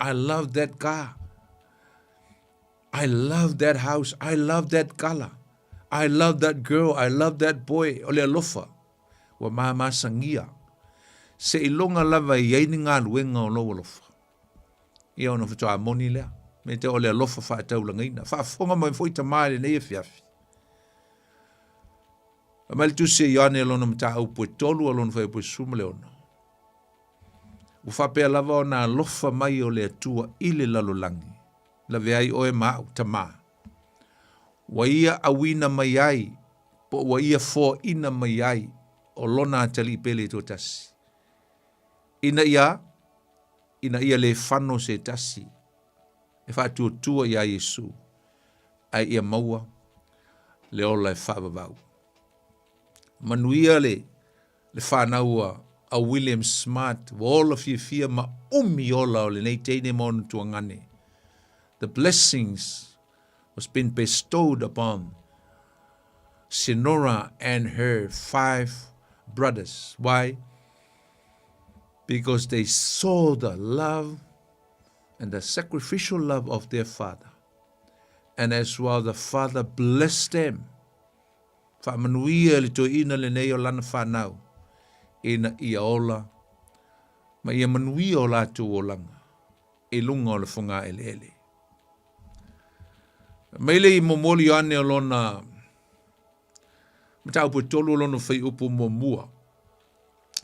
I love that car. I love that house, I love that color. I love that girl, I love that boy. O le alofa, ua mamasagia. Seiloga lava e i ai ni galuega o lou alofa. Ia ona faatoa moni lea. Me te o le alofa faataulagaina. Faafofoga mai foi tama i lenei afiafi. Fai mai le tusi a Ioane lona mataupu e tolu a lona fuaiupu e 16. Ua faapea lava ona alofa mai o le Atua i le lalolagi, lavea ai oe ma au, tama. Ua ia auina mai ai, po ua ia foaina mai ai o lona atalii pele toatasi. Ina ia, ina ia le fano se tasi e faatuatua iā Iesu, ae ia maua le ola e faavavau. Manuia le le fanau a a William Smart ua ola fiafia ma umi ola o lenei teine ma ona tuagane. The blessings was been bestowed upon Senora and her five brothers. Why? Because they saw the love and the sacrificial love of their father. And as well the father blessed them. Faamanuia le toeaina lenei o lana fanau ina ia ola ma ia manuia o latou olaga i luga o le fogaeleele. Mai le i momoli Ioane o lona mataupu e tolu o lona fuaiupu muamua.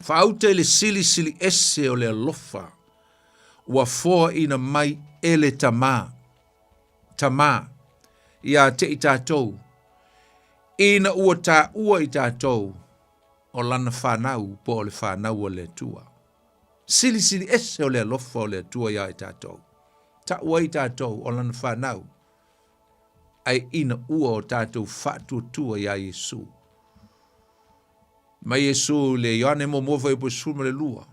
Faauta i le silisili ese o le alofa ua foaina mai e le Tama, Tama, ia te i tatou, ina ua taua i tatou o lana fanau po o le fanau a le Atua. Silisili ese o le alofa o le Atua iā i tatou. Tau ai tatou o lana fanau, ae ina ua o tatou faatuatua iā Iesu. Mai Iesu le Ioane muamua fuaiupu 12.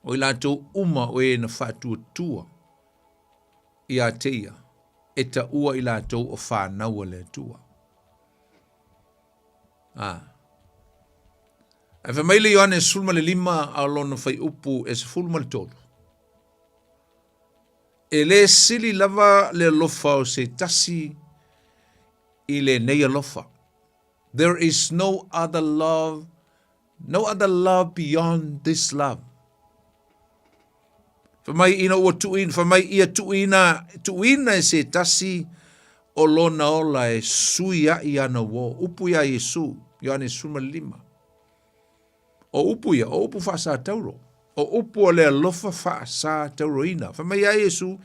O i latou uma o e na faatuatua ia te ia, e taua i latou o fanau a le Atua. A. Ae fai mai le Ioane 15 a o lona fuaiupu e 13. E le sili lava le alofa o se tasi i lenei alofa. There is no other love, no other love beyond this love. Fai mai ina ua tuuina, fai mai ia tuuina, tuuina e se tasi o lona ola e sui ai ana uō. Upu iā Iesu, Ioane 15. O upu ia, o upu faasatauro. O upu o le alofa faasatauroina. Fai mai iā Iesu,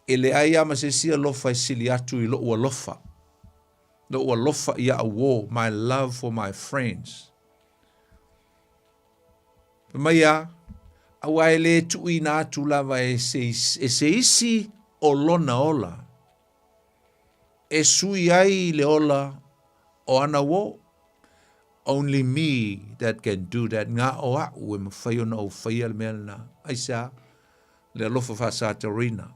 e leai lava ma se isi alofa e sili atu i loʻu alofa. Loʻu alofa i aʻu uō, my love for my friends. Fai mai a, aua e le tuuina atu lava e se, e se isi o lona ola, e sui ai le ola o ana uō. Only me that can do that. Ngā o a'u e mawhai ona ou whaia le mea lena. Aisea, le alofa whāsātarina.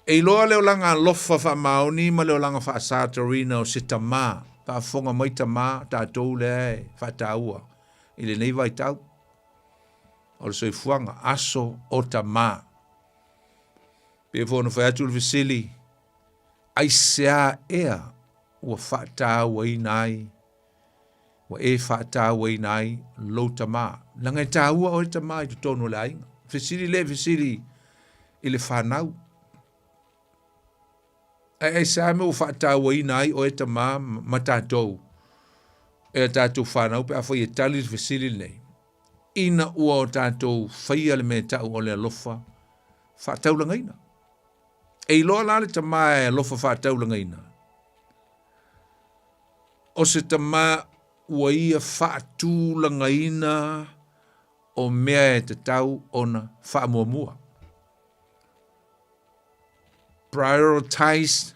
E iloa le olaga alofa faamaoni ma le olaga faasātarina o se tama, faafofoga mai tama, tatou lea e faataua i lenei vaitau o le soifuaga, aso o tama. Pei foi ona fai atu le fesili, Aisea ea ua faatauaina ai, ua e faatauaina ai lou tama? Leaga e taua oe tama i totonu o le aiga. Fesili le fesili i le fanau. Ae aisea mea ua faatauaina ai oe tama ma tatou e a tatou fanau pe afai e tali le fesili lenei? Ina ua o tatou faia le mea e ta'u o le alofa faataulagaina. E iloa la le tama e alofa faataulagaina, o se tama ua ia faatulagaina o mea e tatau ona faamuamua. Prioritize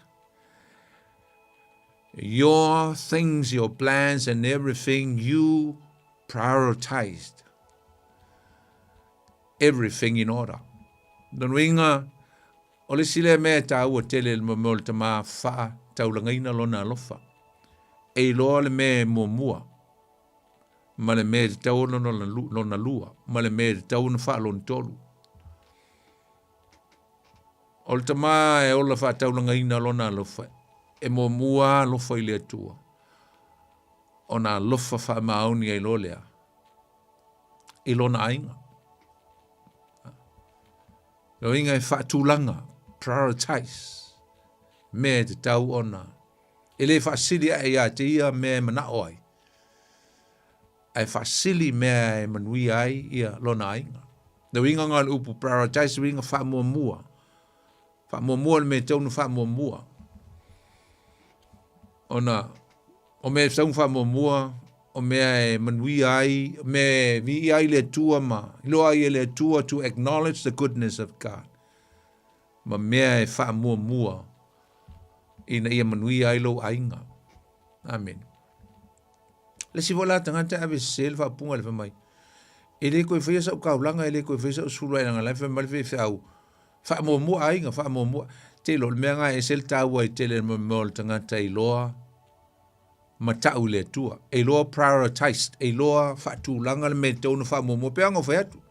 your things, your plans and everything you prioritized. Everything in order. Lona uiga, o le isi lea mea e taua tele i le mea o le tama faataulagaina lona alofa. E iloa le mea e muamua ma le mea e tatau ona lona lua ma le mea e tatau ona faalona tolu. O le tama e ola faataulagaina lona alofa, e muamua alofa i le Atua, ona alofa faamaoni ai loa lea i lona aiga. Lona uiga e faatulaga, prioritize, mea e tatau ona e le faasili ae ia te ia mea e manao ai, ae faasili mea e manuia ai ia lona aiga. Le uiga lena o le upu prioritize, uiga faamuamua. Faamuamua le mea e tatau ona faamuamua. Ona o mea e tatau ona faamuamua, o mea e manuia ai, o mea e viia ai le Atua ma iloa ai e le Atua to acknowledge the goodness of God. Ma mea e faamuamua ina ia manuia ai lou aiga. Amene. Le isi foi la tagata e ave sese le faaupuga le fai mai, e le toe faia sau taulaga, e le toe faia sau sulu ai leaga la e fai mai le faifeau, faamuamua aiga, faamuamua. Te iloa, o le mea lena e ese le taua ai tele le mea o le tagata e iloa ma ta'u i le Atua. E iloa prioritized, e iloa faatulaga le mea e tatau ona faamuamua. Pei ona fai atu,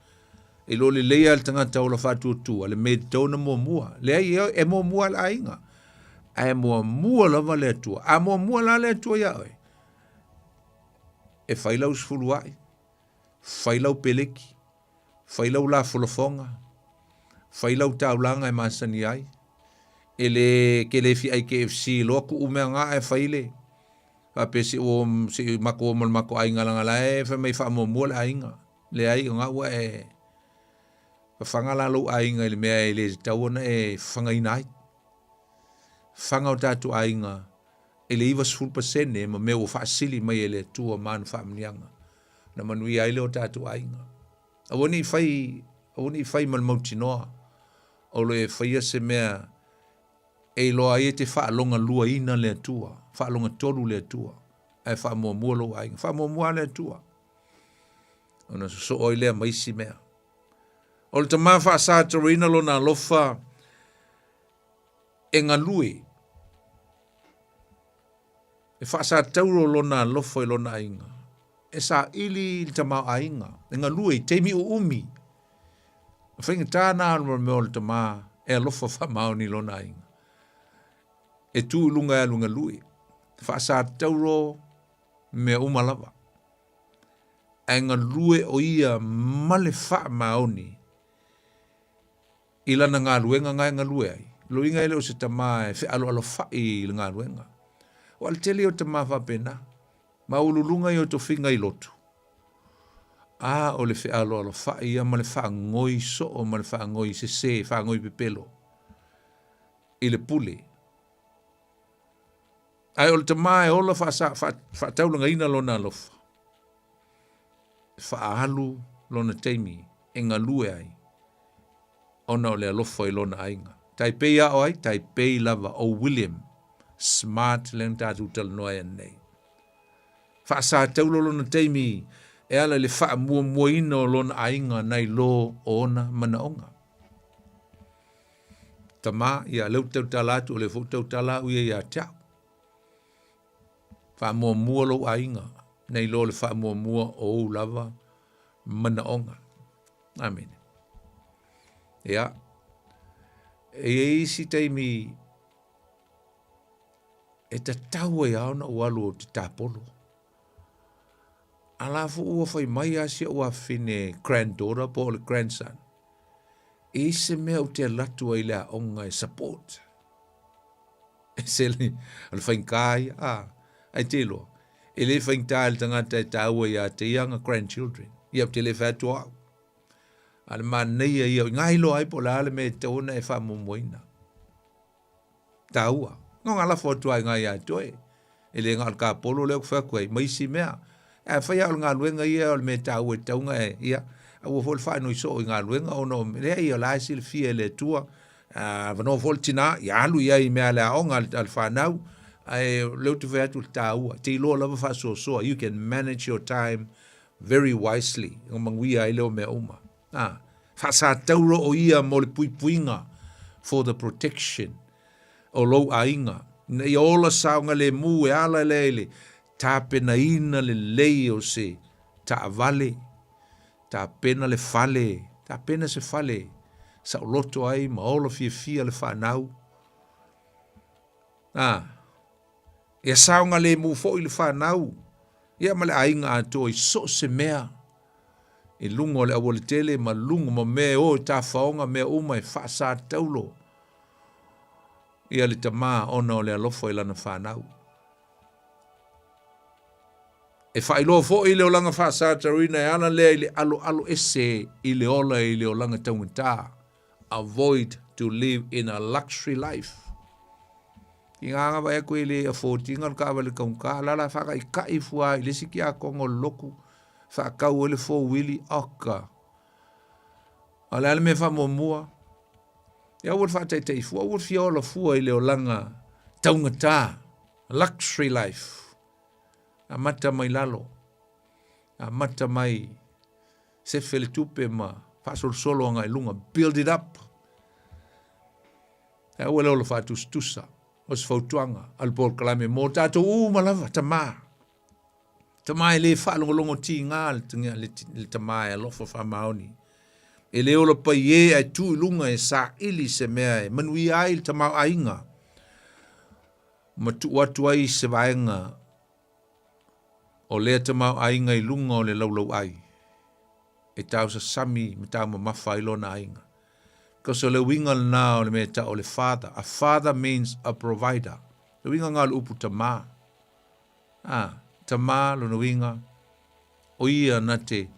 e iloa lelei lava le tagata ola faatuatua le mea e tatau ona muamua. Leai, e muamua le aiga, ae muamua lava le Atua. A muamua la le Atua iā oe, e fai lau sefuluai, fai lau peleki, fai lau lafolafoga, fai lau taulaga e masani ai, e le ke le fia ai KFC loa kuu mea nga ae fai le faapea se ua se matou o ma le matou aiga leaga la e fai mai faamuamua le aiga. Leai, o nga ua e fafaga la lou aiga i le mea e le tatau ona e fafagaina ai. Fafaga o tatou aiga i le 90% ma mea ua faasili mai e le Atua ma ana faamanuiaga, na manuia ai lea o tatou aiga. Aua ne i fai, aua ne i fai ma le mautinoa o lo e faia se mea e iloa ai e te faalogaluaina le Atua, faalogatolu le Atua, ae faamuamua lou aiga. Faamuamua le Atua, ona sosoo ai lea ma isi mea. O le tama faasatauaina lona alofa e galue, e faasatauro lona alofa i lona aiga, e saili i le tamaoaiga, e galue i taimi uumi. O faigata na o le mea o le tama e alofa faamaoni i lona aiga. E tu i luga e alu galue, faasatauro mea uma lava. Ae galue o ia ma le faamaoni i lana galuega na e galue ai. Loiga e le o se tama e fealoalofai i le galuega. Ua le tele o tama faapena. Maualuluga ia o tofiga i lotu. A o le fealoalofai ia ma le faagoi soo ma le faagoi sese, faagoi pepelo i le pule. Ae o le tama e ola faataulagaina lona alofa, e faaalu lona taimi e galue ai ona o le alofa i lona aiga. Tai pei a o ai? Tai pei lava o William Smart lea na tatou talanoa ai ananei. Faasataula lona taimi e ala i le faamuamuaina o lona aiga nai lo o ona manaoga. Tama, ia lea ou te tautala atu, o lea foi ou te tautala au ia ia te au. Faamuamua lou aiga, nei lo le faamuamua o ou lava manaoga. Amene. Ia, e i ai isi taimi E tatau ai lava ona ou alu ou te tapolo. A la foi ua fai mai lava si ou afafine granddaughter po o le grandson, e i ai se mea ou te alu atu ai i le aoga e support. E se le, o le faigata ia, a, ae te iloa, e le faigata i le tagata e taua ia te ia ana grandchildren. Ia ou te le fai atu o au. A o le manaia ia, o i ina e iloa ai po o le a le mea e tatau ona e faamuamuaina. Taua. Na ona lafo atu lava i ina ia te oe. E le na o le tapolo lea ou te fai atu ai, ma isi mea. Ae afai lava o le galuega ia o le mea taua e tatau ona e, ia, aua foi le faanoi soo i galuega ona o, leai o la e silafia e le Atua, a avanoa foi le tina, ia alu i ai i mea a le aoga a le fanau, ae o lea ou te fai atu le taua, e te iloa lava faasoasoa, you can manage your time very wisely, ona manuia ai lea o mea uma. A, faasatauro o ia mo le puipuiga, for the protection, o lou aiga, ina ia ola saogalemu e ala lea i le tapenaina lelei o se taavale, tapena le fale, tapena se fale saoloto ai ma ola fiafia le fanau. A, ia saogalemu foi le fanau, ia ma le aiga atoa i so o se mea i luga o le aualatele ma luga ma mea e o i tafaoga mea uma e faasataulo ia le tama ona o le alofa i lana fanau. E faailoa foi le olaga faasatauina e ala lea i le aloalo ese i le ola i le olaga taugata, avoid to live in a luxury life. I ngā ngā vai atu e le afford ina le taavale taugata, la la whakaikai fua i le isi tiakono o le lotu, whaakau ai le four-wheelie, oka. A o le a le mea faamuamua? Ia aua le faataitai fua, aua le fia ola fua i le olaga taugata, luxury life. Amata mai lalo, amata mai sefe le tupe ma faasolosolo agai i luga, build it up. Ae aua le ola faatusatusa, o se fautuaga a le polokalame mo tatou uma lava, tama. Tama e le faalogologo tiga le tama e alofa faamaoni. E le ola paie ae tu i luga e saili se mea e manuia ai le tamaoaiga ma tuu atu ai se vaega o lea tamaoaiga i luga o le laulauai e tausasami ma taumamafa ai lona aiga. Because o le uiga lena o le mea e tau o le father. A father means a provider. Le uiga lena o le upu tama. A, tama lona uiga, o ia na te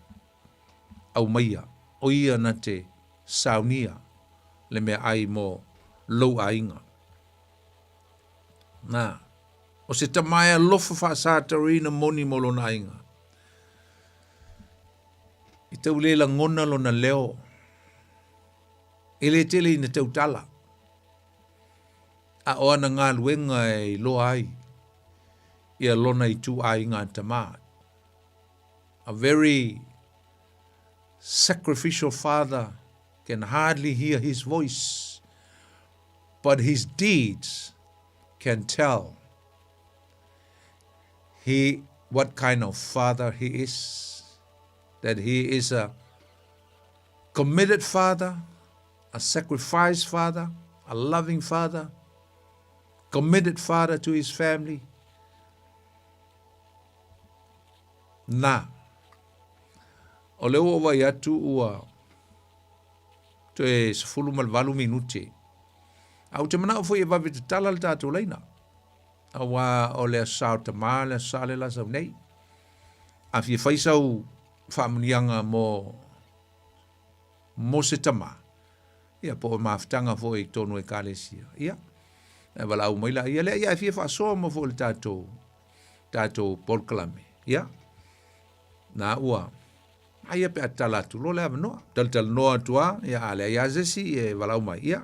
aumaia, o ia na te saunia le mea ai mo lou aiga. Na, o se tama e alofa faasataurina moni mo lona aiga. I tau le lagona lona leo, e le tele ina tautala, a o ana galuega e iloa ai ia lona ituaiga tama. A very sacrificial father can hardly hear his voice, but his deeds can tell he what kind of father he is. That he is a committed father, a sacrifice father, a loving father, committed father to his family. Na, o lea ua ou vaai atu ua toe 18 minute. A ou te manao foi e vave tatala le tatou laina. Aua o le Aso Sa o Tama le Aso Sa le la sau nei. A fia fai sau faamuniaga mo mo se tama, ia po o mafutaga foi i totonu o Ekalesia, ia, e valaau mai laia lea, ia e fia faasoa mo foi le tatou, tatou polokalame, ia, na ua, aia pe a tatala atu loa le avanoa, talatalanoa atu lava, ia a leai lava se isi e valaau mai, ia,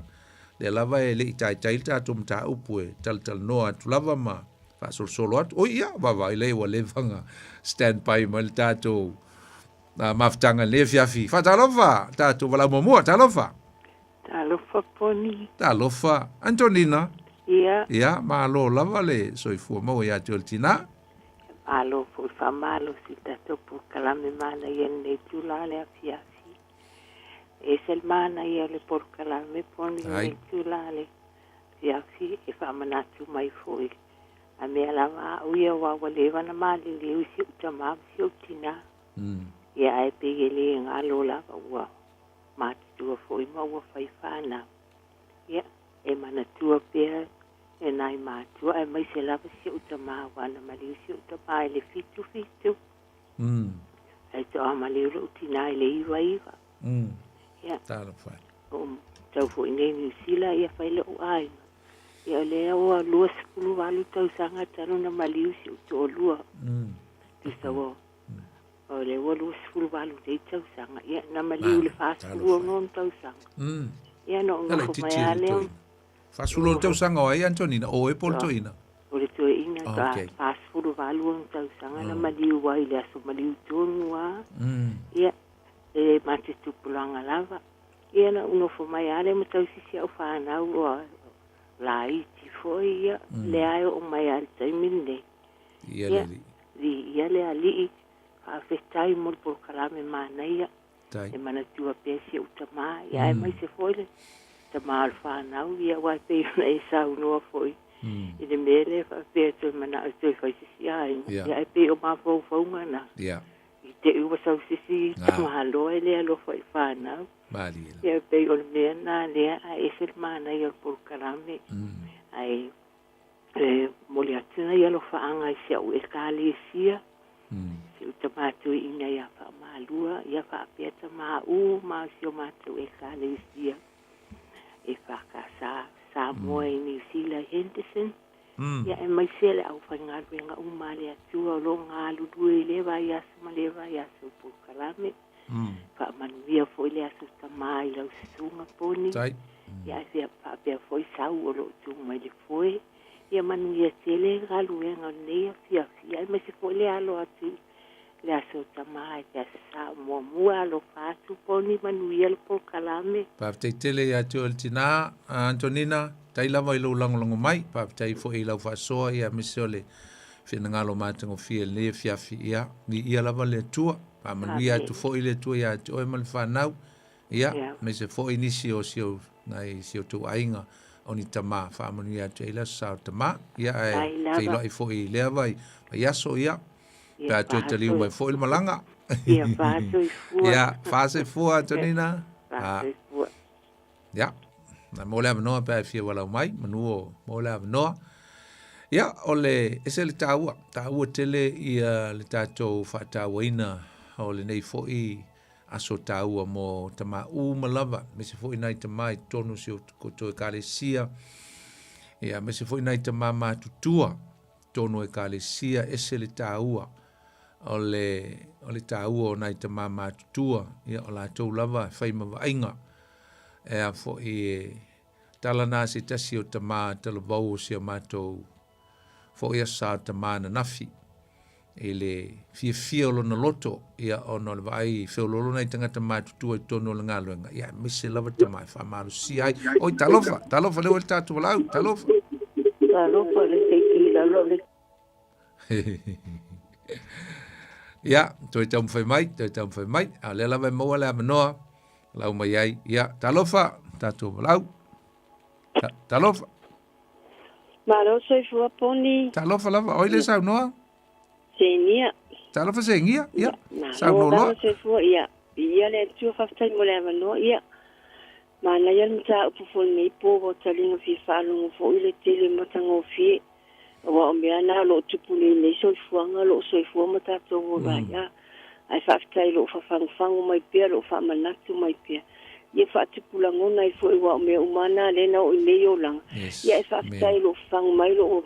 lea lava e le i taitai le tatou mataupu e talatalanoa atu lava ma faasolosolo atu. Oi, ia, vaavaai lea ua leva ona stand by mai le tatou mafutaga i lenei afiafi. Faatalofa, tatou valaau muamua, talofa. Talofa Poni. Talofa. Antonina. Ia. Ia, malo lava le soifua maua ia te oe le tina. Malo foi faamalosi i le tatou polokalame manaia i lenei itula le afiafi. E ese le manaia o le polokalame Poni i lenei itula le afiafi e faamanatu mai foi. A mea lava a'u ia aua ua leva ona maliliu i si o'u tamā ma si o'u tinā. Ia ae pei e le galo lava ua matutua foi ma ua fai fanau. Ia, e manatua pea e nai matua aemaise lava si o'u tamā aua na maliu si o'u tamā i le 77. Ae to'a maliu lo'u tinā i le 99. Ia. Talofa e. O tau foi nei Niu Sila ia fai lo'u aiga. Ia o lea ua 28 tausaga talu na maliu si o'u to'alua. Tusa ua o lea ua 28 nei tausaga. Ia na maliu i le 46 ona tausaga. Ia na ou nofo mai lava lea. 46 tausaga o ai Antonina? O oe po o le toeaina? O le toeaina faatoa 48 ona tausaga na maliu ai i le aso maliu tonu lava. Ia, e ma te tupulaga lava. Ia na ou nofo mai lava lea ma tausi si au fanau ua laiti foi, ia, lea e oo mai lava i le taimi lenei. Ia le Alii. Viia le Alii, faafetai mo le polokalame manaia. Tai. E manatua pea si ou tamā, ia aemaise foi le tamā o le fanau, ia aua e pei ona e saunoa foi i le mea lea faapea e toe manao e toe fai se isi aiga, ia ae pei o mafaufauga na. I te i ua sau se isi tamāloa e le alofa i fanau. Malie lava. Ia e pei o le mea na lea ae ese le manaia o le polokalame. Ae e momoli atu nai alofaaga i si au Ekalesia, si ou tamā toeaina ia Faamalua, ia faapea tamā uma o si o matou Ekalesia e FKS Samoa i Niu Sila i Henderson. Ia aemaise le aufaigaluega uma a le Atua o lo o galulue i lea vaiaso ma lea vaiaso i polokalame. Faamanuia foi le Aso Tamā i lau susuga Poni. Ia ae faapea foi Sau o lo o tu mai le foe. Ia manuia tele galuega o lenei afiafi, ia aemaise foi le alo atu i le Aso Tamā i le Aso Sa Oumuamua. Alofa atu Poni, manuia le polokalame. Faafetai tele ia te oe le tinā, Antonina, tai lava i lou lagolago mai, faafetai foi i lau faasoa ia aemaise o le finagalo matagofie i lenei afiafi, ia, viia lava le Atua, faamanuia atu foi le Atua ia te oe ma le fanau, ia, aemaise foi nisi o si ou, nai si outou aiga o ni tamā, faamanuia atu ai le Aso Sa o Tamā, ia, ae feiloai foi i lea vai, vaiaso, ia, pe a toe taliu mai foi le malaga. Ia, faasoifua. Ia, faasoifua, Antonina. Faasoifua. Ia, na mo le avanoa pe a e fia walau mai, manu o mo le avanoa. Ia, o le, ese le taua, taua tele ia le tatou faatauaina o lenei foi aso taua mo tamā uma lava, aemaise foi nai tamā i totonu o si o koutou ekalesia, ia, aemaise foi nai tamā matutua i totonu o ekalesia, ese le taua o le, o le taua o nai tamā matutua, ia, o latou lava e fai ma vaaiga, e a foi e tala nā se tasi o tamā talavou o si a matou foi aso sa tamā ananafi i le fiafia o lona loto, ia, ona o le vaai i feoloolo nai tagata matutua i totonu o le galuega, ia, aemaise lava tamā e faamalosia ai. Oi, talofa, talofa, lea ua i le tatou valaau, talofa. Talofa le keiki i lalo o le. Ia, toe taumafai mai, toe taumafai mai, a o lea lava e maua le avanoa, lau mai ai. Ia, talofa, tatou valaau. Ta, talofa. Malo soifua Poni. Talofa lava, oi le saunoa. Seigia. Talofa Seigia, ia. Malo Saunoa lava loa. soifua, ia. Viia le Atua, faafetai mo le avanoa, ia. Manaia le mataupu foi lenei po ua taliga fia faalogo foi le tele matagofie, aua o mea na o lo o tupu nei i lenei soifuaga o lo o soifua ma tatou ola ai. A, ae faafetai o lo o fafagufagu mai pea, o lo o faamanatu mai pea. Ia faatupu lagona ai foi aua o mea uma na lea na oo i nei olaga. Yes. Ia ae faafetai o lo o fafagu mai, o lo o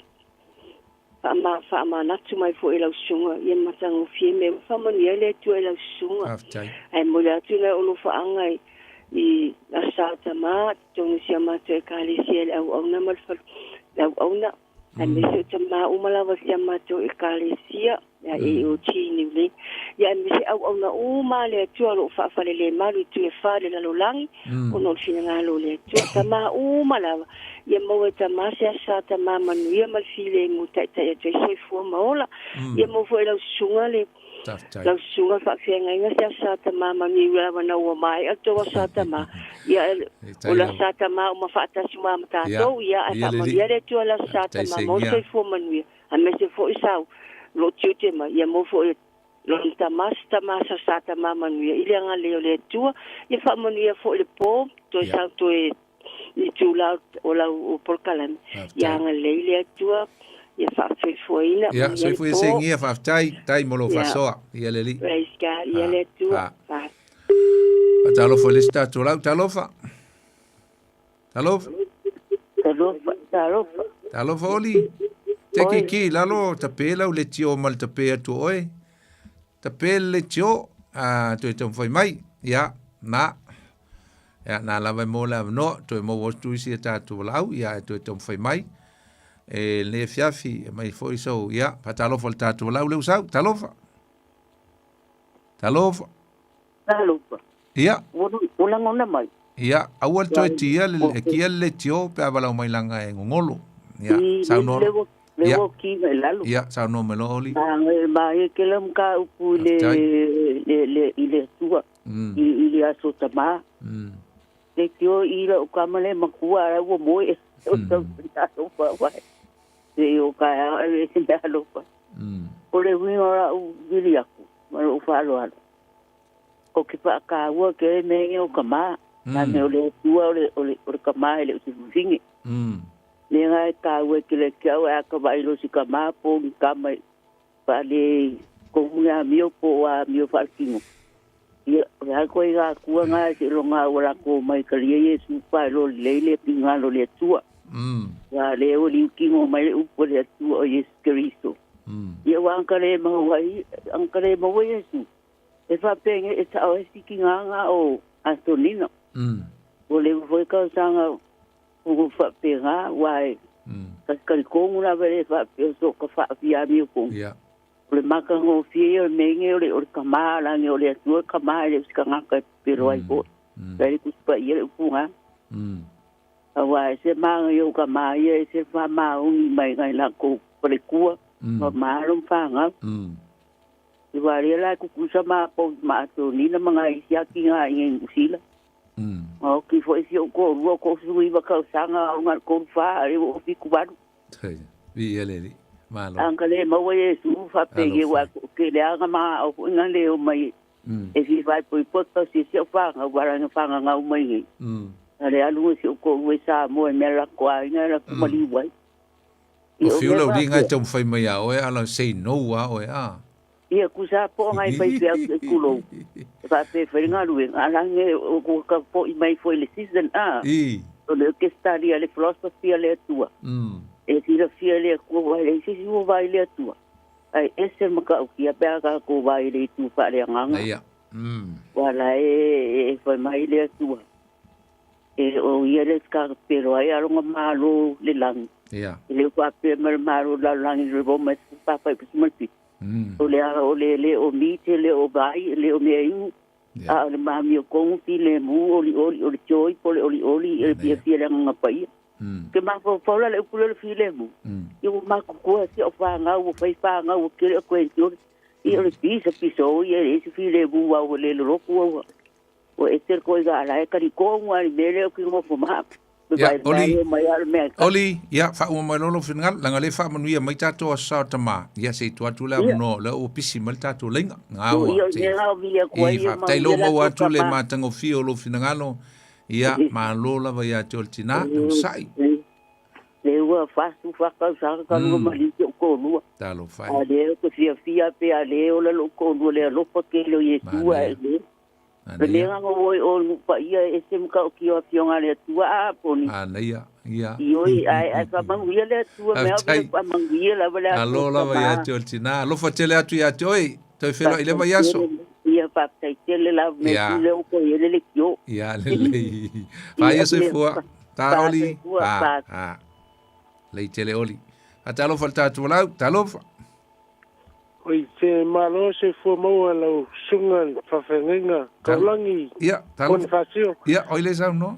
faama, faamanatu mai foi e lau susuga ia matagofie mea uma. Faamanuia ai le Atua i lau susuga. Faafetai. Ae momoli atu nai ou alofaaga i, i Aso Sa o Tamā, totonu o si a matou Ekalesia i le auauna ma le fale, le auauna. Aemaise o tamā uma lava si a matou Ekalesia, ia AOG i Niu Lei. Ia aemaise auauna uma a le Atua o lo o faafalelemalu i itu e fa i le lalolagi, ona o le finagalo o le Atua. Tamā uma lava, ia maua e tamā se aso sa tamā manuia ma le filemu e taitai atu ai soifua ma ola. Ia maua foi e lau susuga le Faafetai. Lau susuga le faafeagaiga se Aso Sa Tamā manuia i lava na ua maea le tou Aso Sa Tamā. Ia, o le Aso Sa Tamā uma faatasi uma ma tatou, ia, ae faamanuia le Atua i le Aso Sa Tamā, maua le soifua manuia, aemaise foi sau lou tiute mai, ia maua foi e Lona Tama se Tama Aso Sa Tamā manuia i le agalelei o le Atua. Ia faamanuia foi le po, toe sau toe itula o lau polokalame. Ia agalelei le Atua, ia faasoifuaina. Ia, soifua ia segia, faafetai, tai mo lou faasoa. Ia le Alii. Praise God, ia le Atua. Faatalofa i le isi tatou lau, talofa. Talofa. Talofa, talofa. Talofa Oli. Te ki ki lalo tape lau le tio ma le tape atu oe. Tape le tio a toe taumafai mai. Ia, na. Ia, na lava e mo le avanoa, toe maua atu isi a tatou valaau, ia, e toe taumafai mai. E lenei afiafi, e mai foi sou, ia, faatalofa i le tatou valaau lea ua sau. Talofa. Talofa. Talofa. Ia. Ua lagona mai. Ia, aua le toe tia le, kia le leitio pe a valaau mai laga e gogolo. Ia, saunoa. Le ua ki mai lalo. Ia, saunoa mai loa Oli. Ma e ke la mka upu le le le i le tua i le aso tama. Le tio i la o kama le makua ara ua moe. O tau alo pa wai. Se o ka a e se mea alo pa. O le huinga o la'u vili aku ma lo'u faaaloalo. O ke faakāua ke le mea o ka mā. Nā mea o le Atua o le, o le, o le ka mā e le o se fifine. Mea ngā e kāua e ke le ke au e a ka vai lo si ka mā po ni ka mai pa le ko mu a mio po a mio fa kingo. Ia, o le koe ngā kua ngā e se lo ngā ua la ko mai ka lia Yesu pa lo le le pinga lo le Atua. Ia le o liu kingo mai le upo le Atua o Yesu Kristo. Ia ua angka le maua ai, angka le maua Iesu. E faapea e sao ai siki ngā o Antonino. O le foi ka sanga o faapea ngā wa e ka kali kongu la vele faapea so ka faapia mi ko. O le maka ngo fie o me nge o le o le kama la nge o le atua kama le sika ngā ka pero ai ko. Ka le kuspa ia le upunga. Aua e se maga i ou ka ma ia e se fa ma ungi mai ngai la ko palekua ma malo ma whangau. I wā rea la kukusa ma pou ma ato nina ma ngai isi aki ngā inga i usila. Ma o ki fo isi o ko rua ko sui wa kau sanga o ngā ko wha are o fi kuwaru. Vi ia le li. Malo. Anga le maua e su fa pe ye wa ke le anga ma o inga le o mai E fi fai poi po ka si si o whanga wara nga whanga ngau mai ngi. A le alu si o ko ue sa mo e mea la koa inga la kumali wai. O fiu lau li ngai tau whai mai a oe ala say no a oe a. Ia ku sa po ngai whai pe au e kulou. E wha pe whai ngā rue. Ala nge o ku ka po i mai foi le season a. O le ke study a le philosophy a le atua. E sila fia le kua wai le sisi ua vai le atua. Ai ese matautia pe a tatou vaai i le itu faaleagaga. Ia. Ua la e fai mai le Atua, e o ia le pelo ai aloga malo le lagi. Ia. E le faapea mai le malo le lalolagi le roma e papa i pusi O le o le le o mite le o vai le o mea inu. A o le mamio kongu fi le mu oli oli o le joy po le oli oli e fia fia le agaga paia. Ke mafaufau la le upu lea o le filemu. Ia ua makukua si au fanau ua fai fanau ua kele o koe Ia o le pisa piso ia e se filemu ua ua le loloku ua ua ese le koe ga ala e kali kongu a le mea lea o ki ngofo ma. Ia, Oli, Oli, ia, faauma mai loa lou finagalo, leaga o lea e faamanuia mai tatou Aso Sa o Tama. Ia, se i tuu atu le avanoa, o lea ua pisi mai le tatou laina. Gaoa, se i, faafetai lou maua atu le matagofie o lou finagalo. Ia, malo lava ia te oe le tinā, onosai. Le ua fasu whakau ka lua ma li o kōlua. Talofa e. A le o te fiafia pe a le ola lou toalua le alofa ke le o Iesu a e le. Le mea nga oi o nu pa ia e se mka o ki o afioga le Atua a poni. Manaia, ia. I oi ai ai whamanuia le Atua mea o le whamanuia lava le Atua. Alo lava ia te oe le tinā. Alofa tele atu ia te oe. Toe whenua i le vai aso. Ia whāptai tele la me tule o ko ele le kio. Ia lelei. Whaia soifua. Tā Oli. Ha, ha. Lei tele Oli. A talofa le tātua lau. Talofa. Oi te malo soifua maua lau susuga i le faafeagaiga Taulangi Ia, talofa. Bonifacio. Ia, oi le saunoa.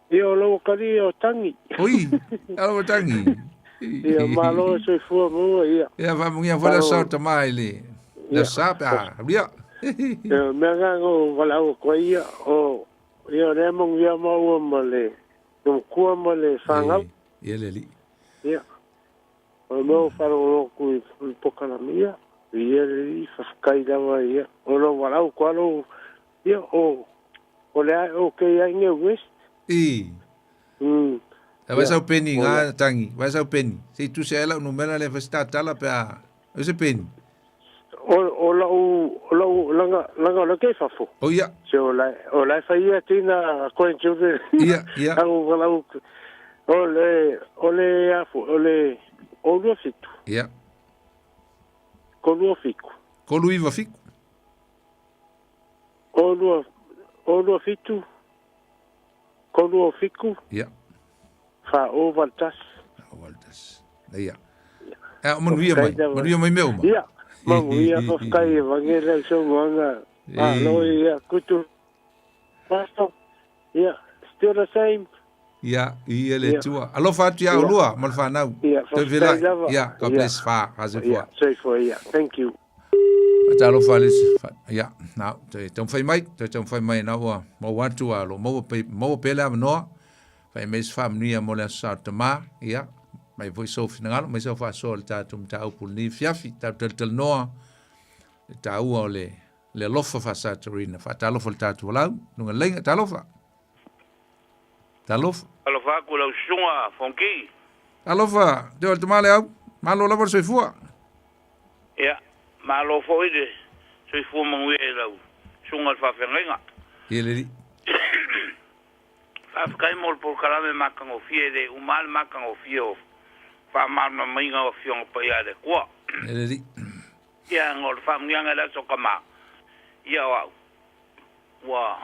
Ia o lau kali ia o Tangi. Oi, alo o Tangi. Ia malo soifua maua ia. Ia, whamungia whala sao ta mai le. Le sa pe a ria. Ia mea nga ngo wala o ko ia o ia le mong ia maua ma le no kua ma le whangau. Ia le li. Ia. O mo wharo ku i pokana mia. Ia le li whawhakai lawa ia. O lo wala o kwa lo ia o o le ai o ke ia inge west. I. E vai sau peni ngā tangi, vai sau peni. Se tu se ela no mela le festa tala pe a. O se peni. O la o langa langa le ke fafo. O ia. Se o la fa ia tina ko children. Ia, ia. Au wala o le afo, o le o lua fitu. Ia. Ko lua fiku. Ko lua iwa fiku. O lua fitu. Ko lua fiku. Ia. Fa o valtas. O valtas. Ia. E manuia mai. Manuia mai mea uma. Ia. Manuia whawhkai e wangela i songoanga. A lo ia kutu. Pastor. Ia. Still the same. Ia, ia le tua. Alofa atu ia ulua, ma le whanau. Ia, whawhkai lava. Ia, God bless. Fa, haze fua. Ia, soifua, ia. Thank you. Alofa le, ia, na, te taumfai mai, te taumfai mai na ua, mau atu a lo, maua pele avanoa, fai mai se faamanuia mo le aso sa o tamā, ia, mai foi sou finagalo, mai sau faasoa le tatou mataupu lenei fiafi, tatou talatalanoa, le taua o le alofa faasatorina, faatalofa le tatou alau, luga leiga, talofa. Talofa. Alofa aku lau susuga Fonki. Alofa, te o le tamā le au, malo lava le soifua. Ia, malo foi le soifua manuia i lau susuga le faafeagaiga. Ia le li. Faafetai mo le polokalame makagofie le uma le makagofie o faamalamalamaina o afioga paia le Atua. Ia le li. Ia ngo le faamanuiaga i le aso kamā. Ia o au. Ua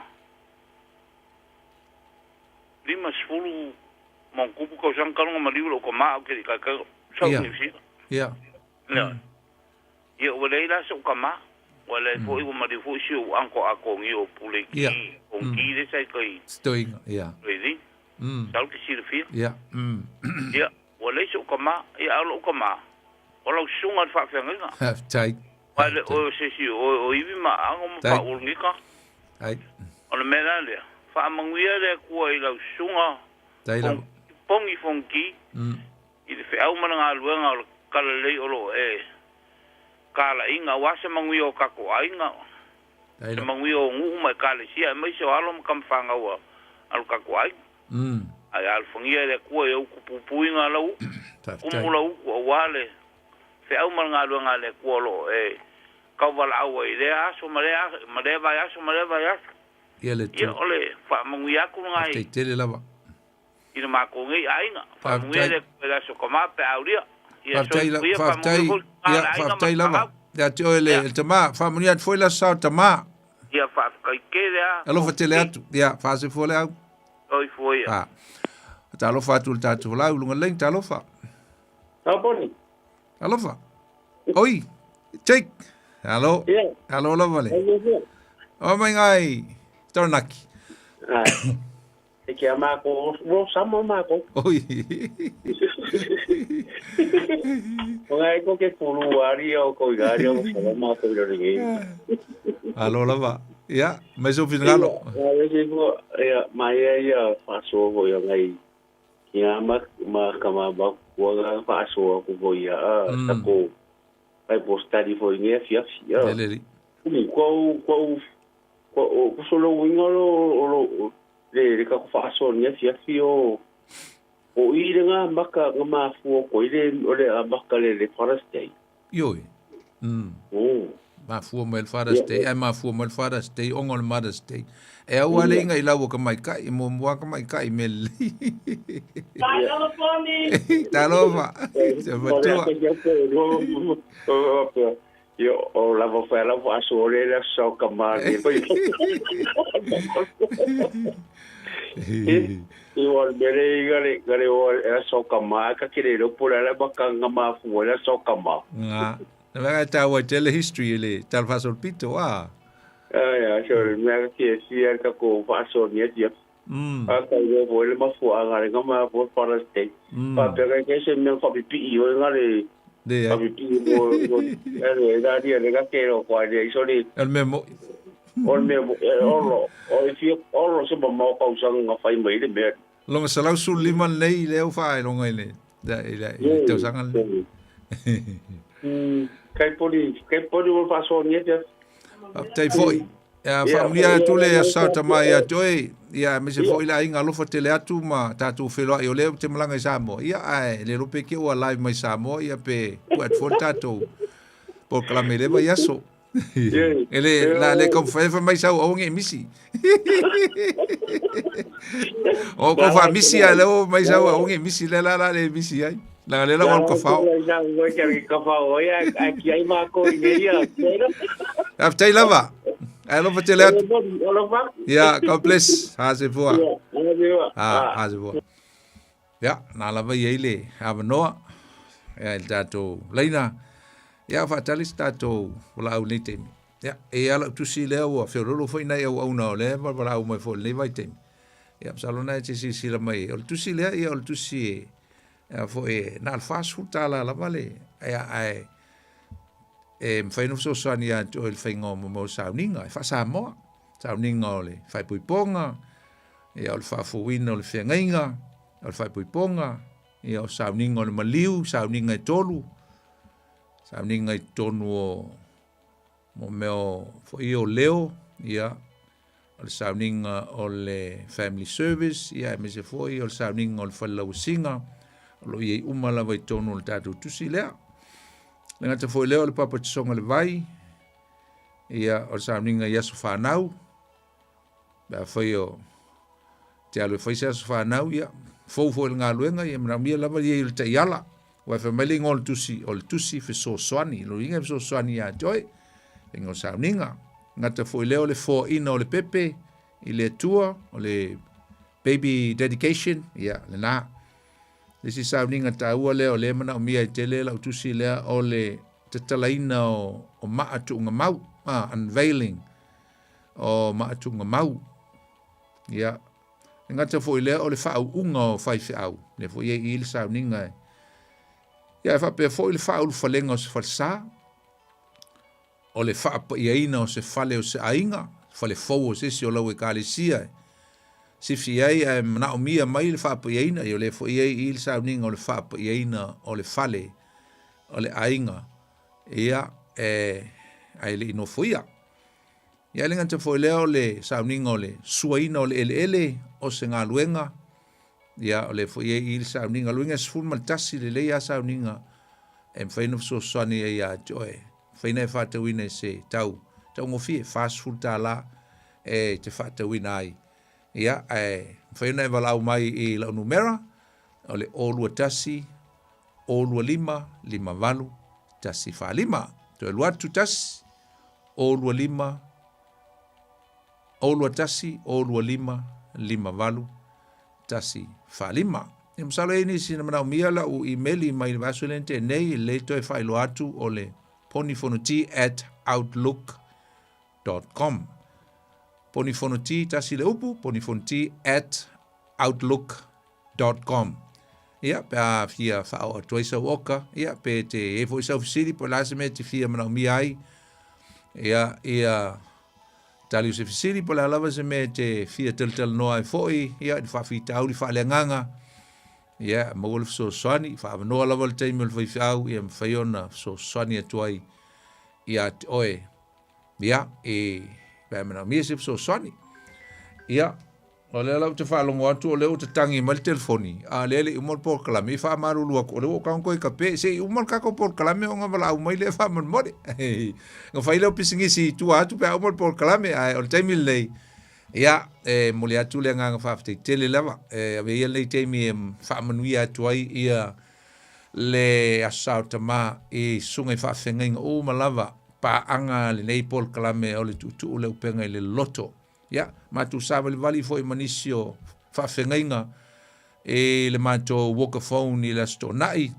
50 monkupu kausaga talu ona maliu lou kamā au ke li'i kaikai sau Ia. Niu Sila. Ia. Ia. Ia ua leai la so'u kamā. Ua leai fo'i ua maliu fo'i si ou anko akogi o pule ki Ia. ongi le sai kai Stoinga, ia. Lei. Sau ke silafia. Ia. Ia, ua leai so'u kamā. Ia au lo'u kamā. O lau susuga le faafeagaiga. Tai. Wa le o se si o ivi ma ago ma Tai. pa ulungika. Ai. O le mea la lea. Faamanuia le Atua i lau susuga Tai lava. Pongi Fonki i le feau ma le galuega o le kalalei o loo e kalaiga aua se manuia o tatou aiga. Tai Se lava. manuia o nuu ma ekalesia aemaise o alo ma kamafagau a lo tatou aiga. Ae alofagia e le Atua i au kupupuiga lau uku. Faafetai. Kumu lau uku auā le feau ma le galuega a le Atua o loo e kauvalaau ai i lea aso ma lea aso ma lea vaiaso ma lea vaiaso. Ia le Ia tua. o le faamanuia atu laga Tai tele lava. i le matou nei aiga. Faamanuia Faafetai. le Atua i le aso kamā pe aulia. Ia Faafetai la, soifua ia faafetai. faamanuia foi Ia, le aiga ma faafetai le lava. fanau. Ia te oe le tamā, faamanuia atu foi le aso sa o tamā. Ia faafetai tele a. Alofa tele atu. Ia, faasefua le au. Soifua ia. Ah. Talofa atu le tatou lau, luga leng, talofa. Taponi. Alofa. Oi, Jake. Alo. Ia. Alo lava le. O mai ngai. Taranaki. Ai. E ke a mako, wo sama mako. Oi. O ngai ko ke pulu ari o ko igari o sama mako i ringi. Alo lava. Ia, mai so finagalo. Ia, se ko ia mai ia faso ko ia ngai. Ia ma ma kama ba ko ga faso ko ko ia ta ko ai postari fo nge fia fia. Le le. Ko ko ko ko solo wingolo o le ka ko faso nge fia fia o o i le ngā maka ngā mafua ko i le o le a maka le le Father's Day. Ioi. Oh. Mafua mai le Father's Day, ai mafua mai le Father's Day, ongo le Mother's Day. E au ale inga i lau ka mai kai, mo mua ka mai kai me le. Talofa. Te matua. Io o lava fa la fa so le la so ka ma ni ko. I o bere gare gare o la so ka ma ka ki le ro pula la ba ka nga ma fu la so ka ma. Nga. Na mea tāua tele history le tal fasol pito a. Ai a so le mea ki si er ka ko fa so ni ti. A ka yo vo le ma fu a ngare nga ma fu Father's Day. Pa pe ka ke se mea fa pipi i o ngare Leai. Faapipii mo mo e la lia le gake lo kwa le isoli. O le mea mo'i. O le mea mo'i e olo o e fia olo se mamao tausaga na fai mai le mea. Longa 115 lenei lea ua faailoga i le i le i le tausaga lenei. Kai poli kai poli mo faasoa ni te. Faafetai foi. Ia faamanuia atu le Aso Sa Tama ia te oe, ia aemaise foi le aiga alofa tele atu ma tatou feiloai o lea ou te malaga i Samoa. Ia ae le iloa pe te ua live mai Samoa ia pe tuu atu foi le tatou polokalame i lea vaiaso. E le, la le taumafai e fai mai sau aua ne i misi. O kou faamisi a lea ua mai sau aua ne i misi lea la la le misi ai. Leaga lea la ua alu kafao. Faafetai lava. Ae alofa tele atu. Ia, God bless. Ha se fua. Ha, ha se fua. Ia, na lava i ai le avanoa. Ia, i le tatou laina. Ia, faatali se tatou valaau i lenei taimi. Ia, e ia lau tusi lea ua feoloolo foi nai auauna o lea e valaau mai foi i lenei vaitaimi. Ia, masalo na e te silasila mai, o le tusi lea, ia o le tusi e, a foi, na o le $40 lava le, ia, ae, e mafai ona fesoasoani ia te oe i le faiga o mo sauniga, e faa-Samoa, sauniga o le faaipoipoga, ia, o le faafouina o le feagaiga, o le faaipoipoga, ia, o sauniga o le maliu, sauniga e tolu, sauniga i totonu o mo mea o foi o leo, ia, o le sauniga o le family service, ia aemaise foi o le sauniga o le fale lauasiga, o lo o i ai uma lava i totonu o le tatou tusi lea. Le gata foi lea o le papatisoga o le vai, ia, o le sauniga i aso fanau, pe afai o te alu e fai se aso fanau, ia, fou foi i le galuega, ia manaomia lava i ai o le taiala. Aua e fai mai le igoa o le tusi, o le tusi fesoasoani. Lona uiga e fesoasoani ia te oe, faiga o sauniga. Gata foi lea o le foaina o le pepe i le Atua, o le baby dedication, ia, lena. Le isi sauniga taua lea o lea e manaomia ai tele lau tusi lea, o le tatalaina o, o maa tuugamau, ah, unveiling o maa tuugamau. Ia, E gata foi lea o le faauuga o faifeau, lea foi e i i le sauniga e. Ia e faapea foi le faaulufalega o se falesa, o le faapaiaina o se fale o se aiga, fale fou o se isi o lau ekalesia e sifi ai ae manaomia mai le faapaiaina, ia o lea foi e i i le sauniga o le faapaiaina o le fale o le aiga, ia e ae le i nofoia. Ia e le gata foi lea o le sauniga o le suaina o le eleele o se galuega, ia o lea foi e i i le sauniga. O le uiga e 11 lelei lava sauniga e mafai ona fesoasoani ai ia te oe. Mafai ona e faatauina i se tau taugofie, $40 e te faatauina ai. Ia, ae mafai ona e valaau mai i lau numera, o le 021 025 58 145. Toe lua atu tasi, 025 021 025 58 145. Ia masalo e i ai nisi na manaomia lau imeli mai le vaiaso lea na tea nei, e lelei toe faailoa atu o le ponifonoti@outlook.com. Ponifonoti, tasi le upu, ponifonoti@outlook.com. Ia, pe a fia faaoo atu ai sau oka, ia, pe te i ai foi sau fesili po o le a se mea e te fia manaomia ai, ia, ia tali o se fesili po o le a lava se mea e te fia talatalanoa ai foi, ia, ni faafitauli faaleagaga, ia, maua le fesoasoani, faaavanoa lava le taimi o le faifeau, ia mafai ona fesoasoani atu ai ia te oe, ia, e, pe a manaomia se fesoasoani. Ia, O lea la ou te faalogo atu o lea ua tatagi mai le telefoni, a o lea e le i uma le polokalame, e faamalulu atu, o lea ua ou tago toe kape, se i uma le tatou polokalame ona valaau mai lea faamolemole. Na fai lea o pisinisi i tua atu pe a uma le polokalame, ae o le taimi lenei, ia, e momoli atu le agaga faafetai tele lava. E avea ia lenei taimi e faamanuia atu ai ia le Aso Sa o Tama i susuga i faafeagaiga uma lava, paaga lenei polokalame o le tuutuu le upega i le loto. Ia, matou savalivali foi ma nisi o faafeagaiga i le matou walkathon i le Aso Toonai.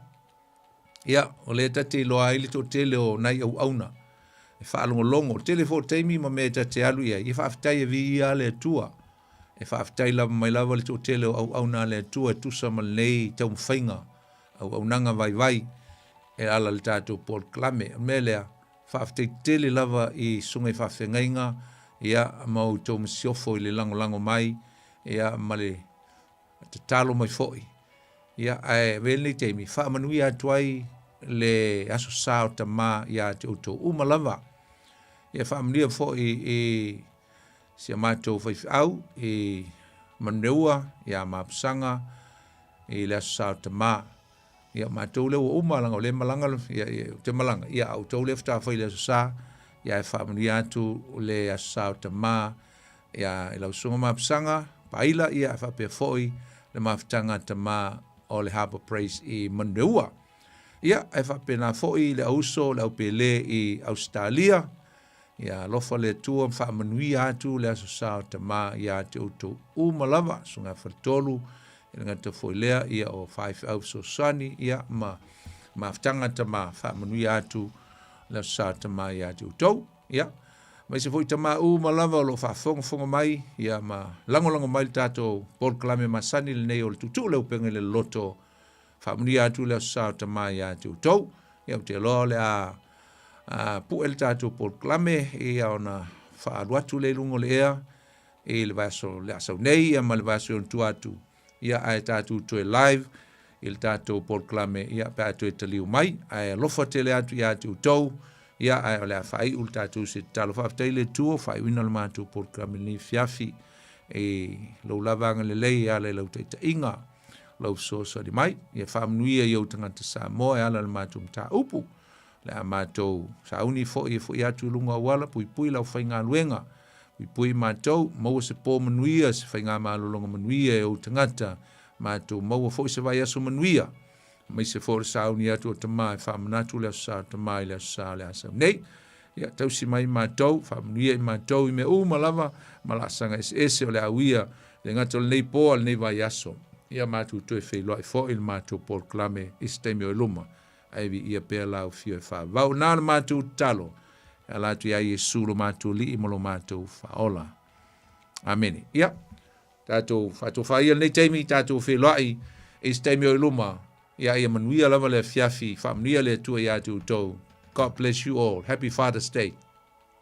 Ia, o lea ta te iloa ai le toatele o nai auauna e faalogologo. O le tele foi o taimi ma mea ta te alu i ai, ia faafetai e viia le Atua. E faafetai lava mai lava le toatele o auauna a le Atua e tusa ma lenei taumafaiga, auaunaga vaivai. e ala i le tatou polokalame. O le mea lea, faafetai tele lava i susuga i faafeagaiga, ia, ma outou masiofo i le lagolago mai, ia, ma le tatalo mai foi. Ia, ae avea lenei taimi, faamanuia atu ai le Aso Sa o Tama ia te outou uma lava. Ia faamanuia foi i si a matou faifeau i Manuneua, ia Mapusaga, i le Aso Sa o Tama. Ia, matou lea ua uma, leaga o lea e malaga, ia, ia, ou te malaga, ia, a outou lea faatoa fai i le Aso Sa, ia, ae faamanuia atu le Aso Sa o Tama, ia, i lau Susuga Mapusaga, Paila, ia, ae faapea foi le mafutaga a Tama o le Harbour Praise i Manuneua. Ia, ae faapena foi le auuso, le aupele i Ausetalia, Ia alofa le Atua ma faamanuia atu le Aso Sa o Tama ia te outou uma lava, Susuga Faletolu, e le gata foi lea, ia o faifeau fesoasoani, ia ma mafutaga Tama, faamanuia atu le Aso Sa o Tama ia te outou. Ia, aemaise foi Tama uma lava o lo o faafogafoga mai, ia ma lagolago mai le tatou polokalame masani lenei o le Tuutuu le Upega i le Loloto. Faamanuia atu le Aso Sa o Tama ia te outou. Ia, ou te iloa o le a pue le tatou polokalame, ia ona faaalu atu lea i luga o le ea i le vaiaso le a sau nei, ia ma le vaiaso i ona tua atu, ia ae tatou toe live i le tatou polokalame, ia pe a toe taliu mai. Ae alofa tele atu ia te outou, ia ae o le a faaiu le tatou se tatalo. Faafetai le Atua ua faaiuina le matou polokalame i lenei afiafi i lou lava agalelei e ala i lau taitaiga, lau fesoasoani mai. Ia faamanuia i ou tagata Samoa e ala i le matou mataupu. Le a matou sauni foi e foi atu i luga auala, puipui lau faigaluega, puipui matou, maua se po manuia, se faigamalologa manuia e ou tagata, matou maua foi se vaiaso manuia, aemaise foi o le sauni atu o Tama e faamanatu le Aso Sa o Tama i le Aso Sa o le a sau nei. Ia tausi mai matou, faamanuia i matou i mea uma lava ma laasaga eseese o le a uia le gata o lenei po a lenei vaiaso. Ia matou toe feiloai foi i le matou polokalame i se taimi o i luma. Ae viia pea lau afio e faavavau. Na o le matou tatalo, e ala atu ia Iesu lo matou Alii ma lo matou Faaola. Amene. Ia, tatou faatofa ia lenei taimi, tatou feiloai i se taimi o i luma. Ia, ia manuia lava le afiafi, faamanuia le Atua ia te outou. God bless you all. Happy Father's Day.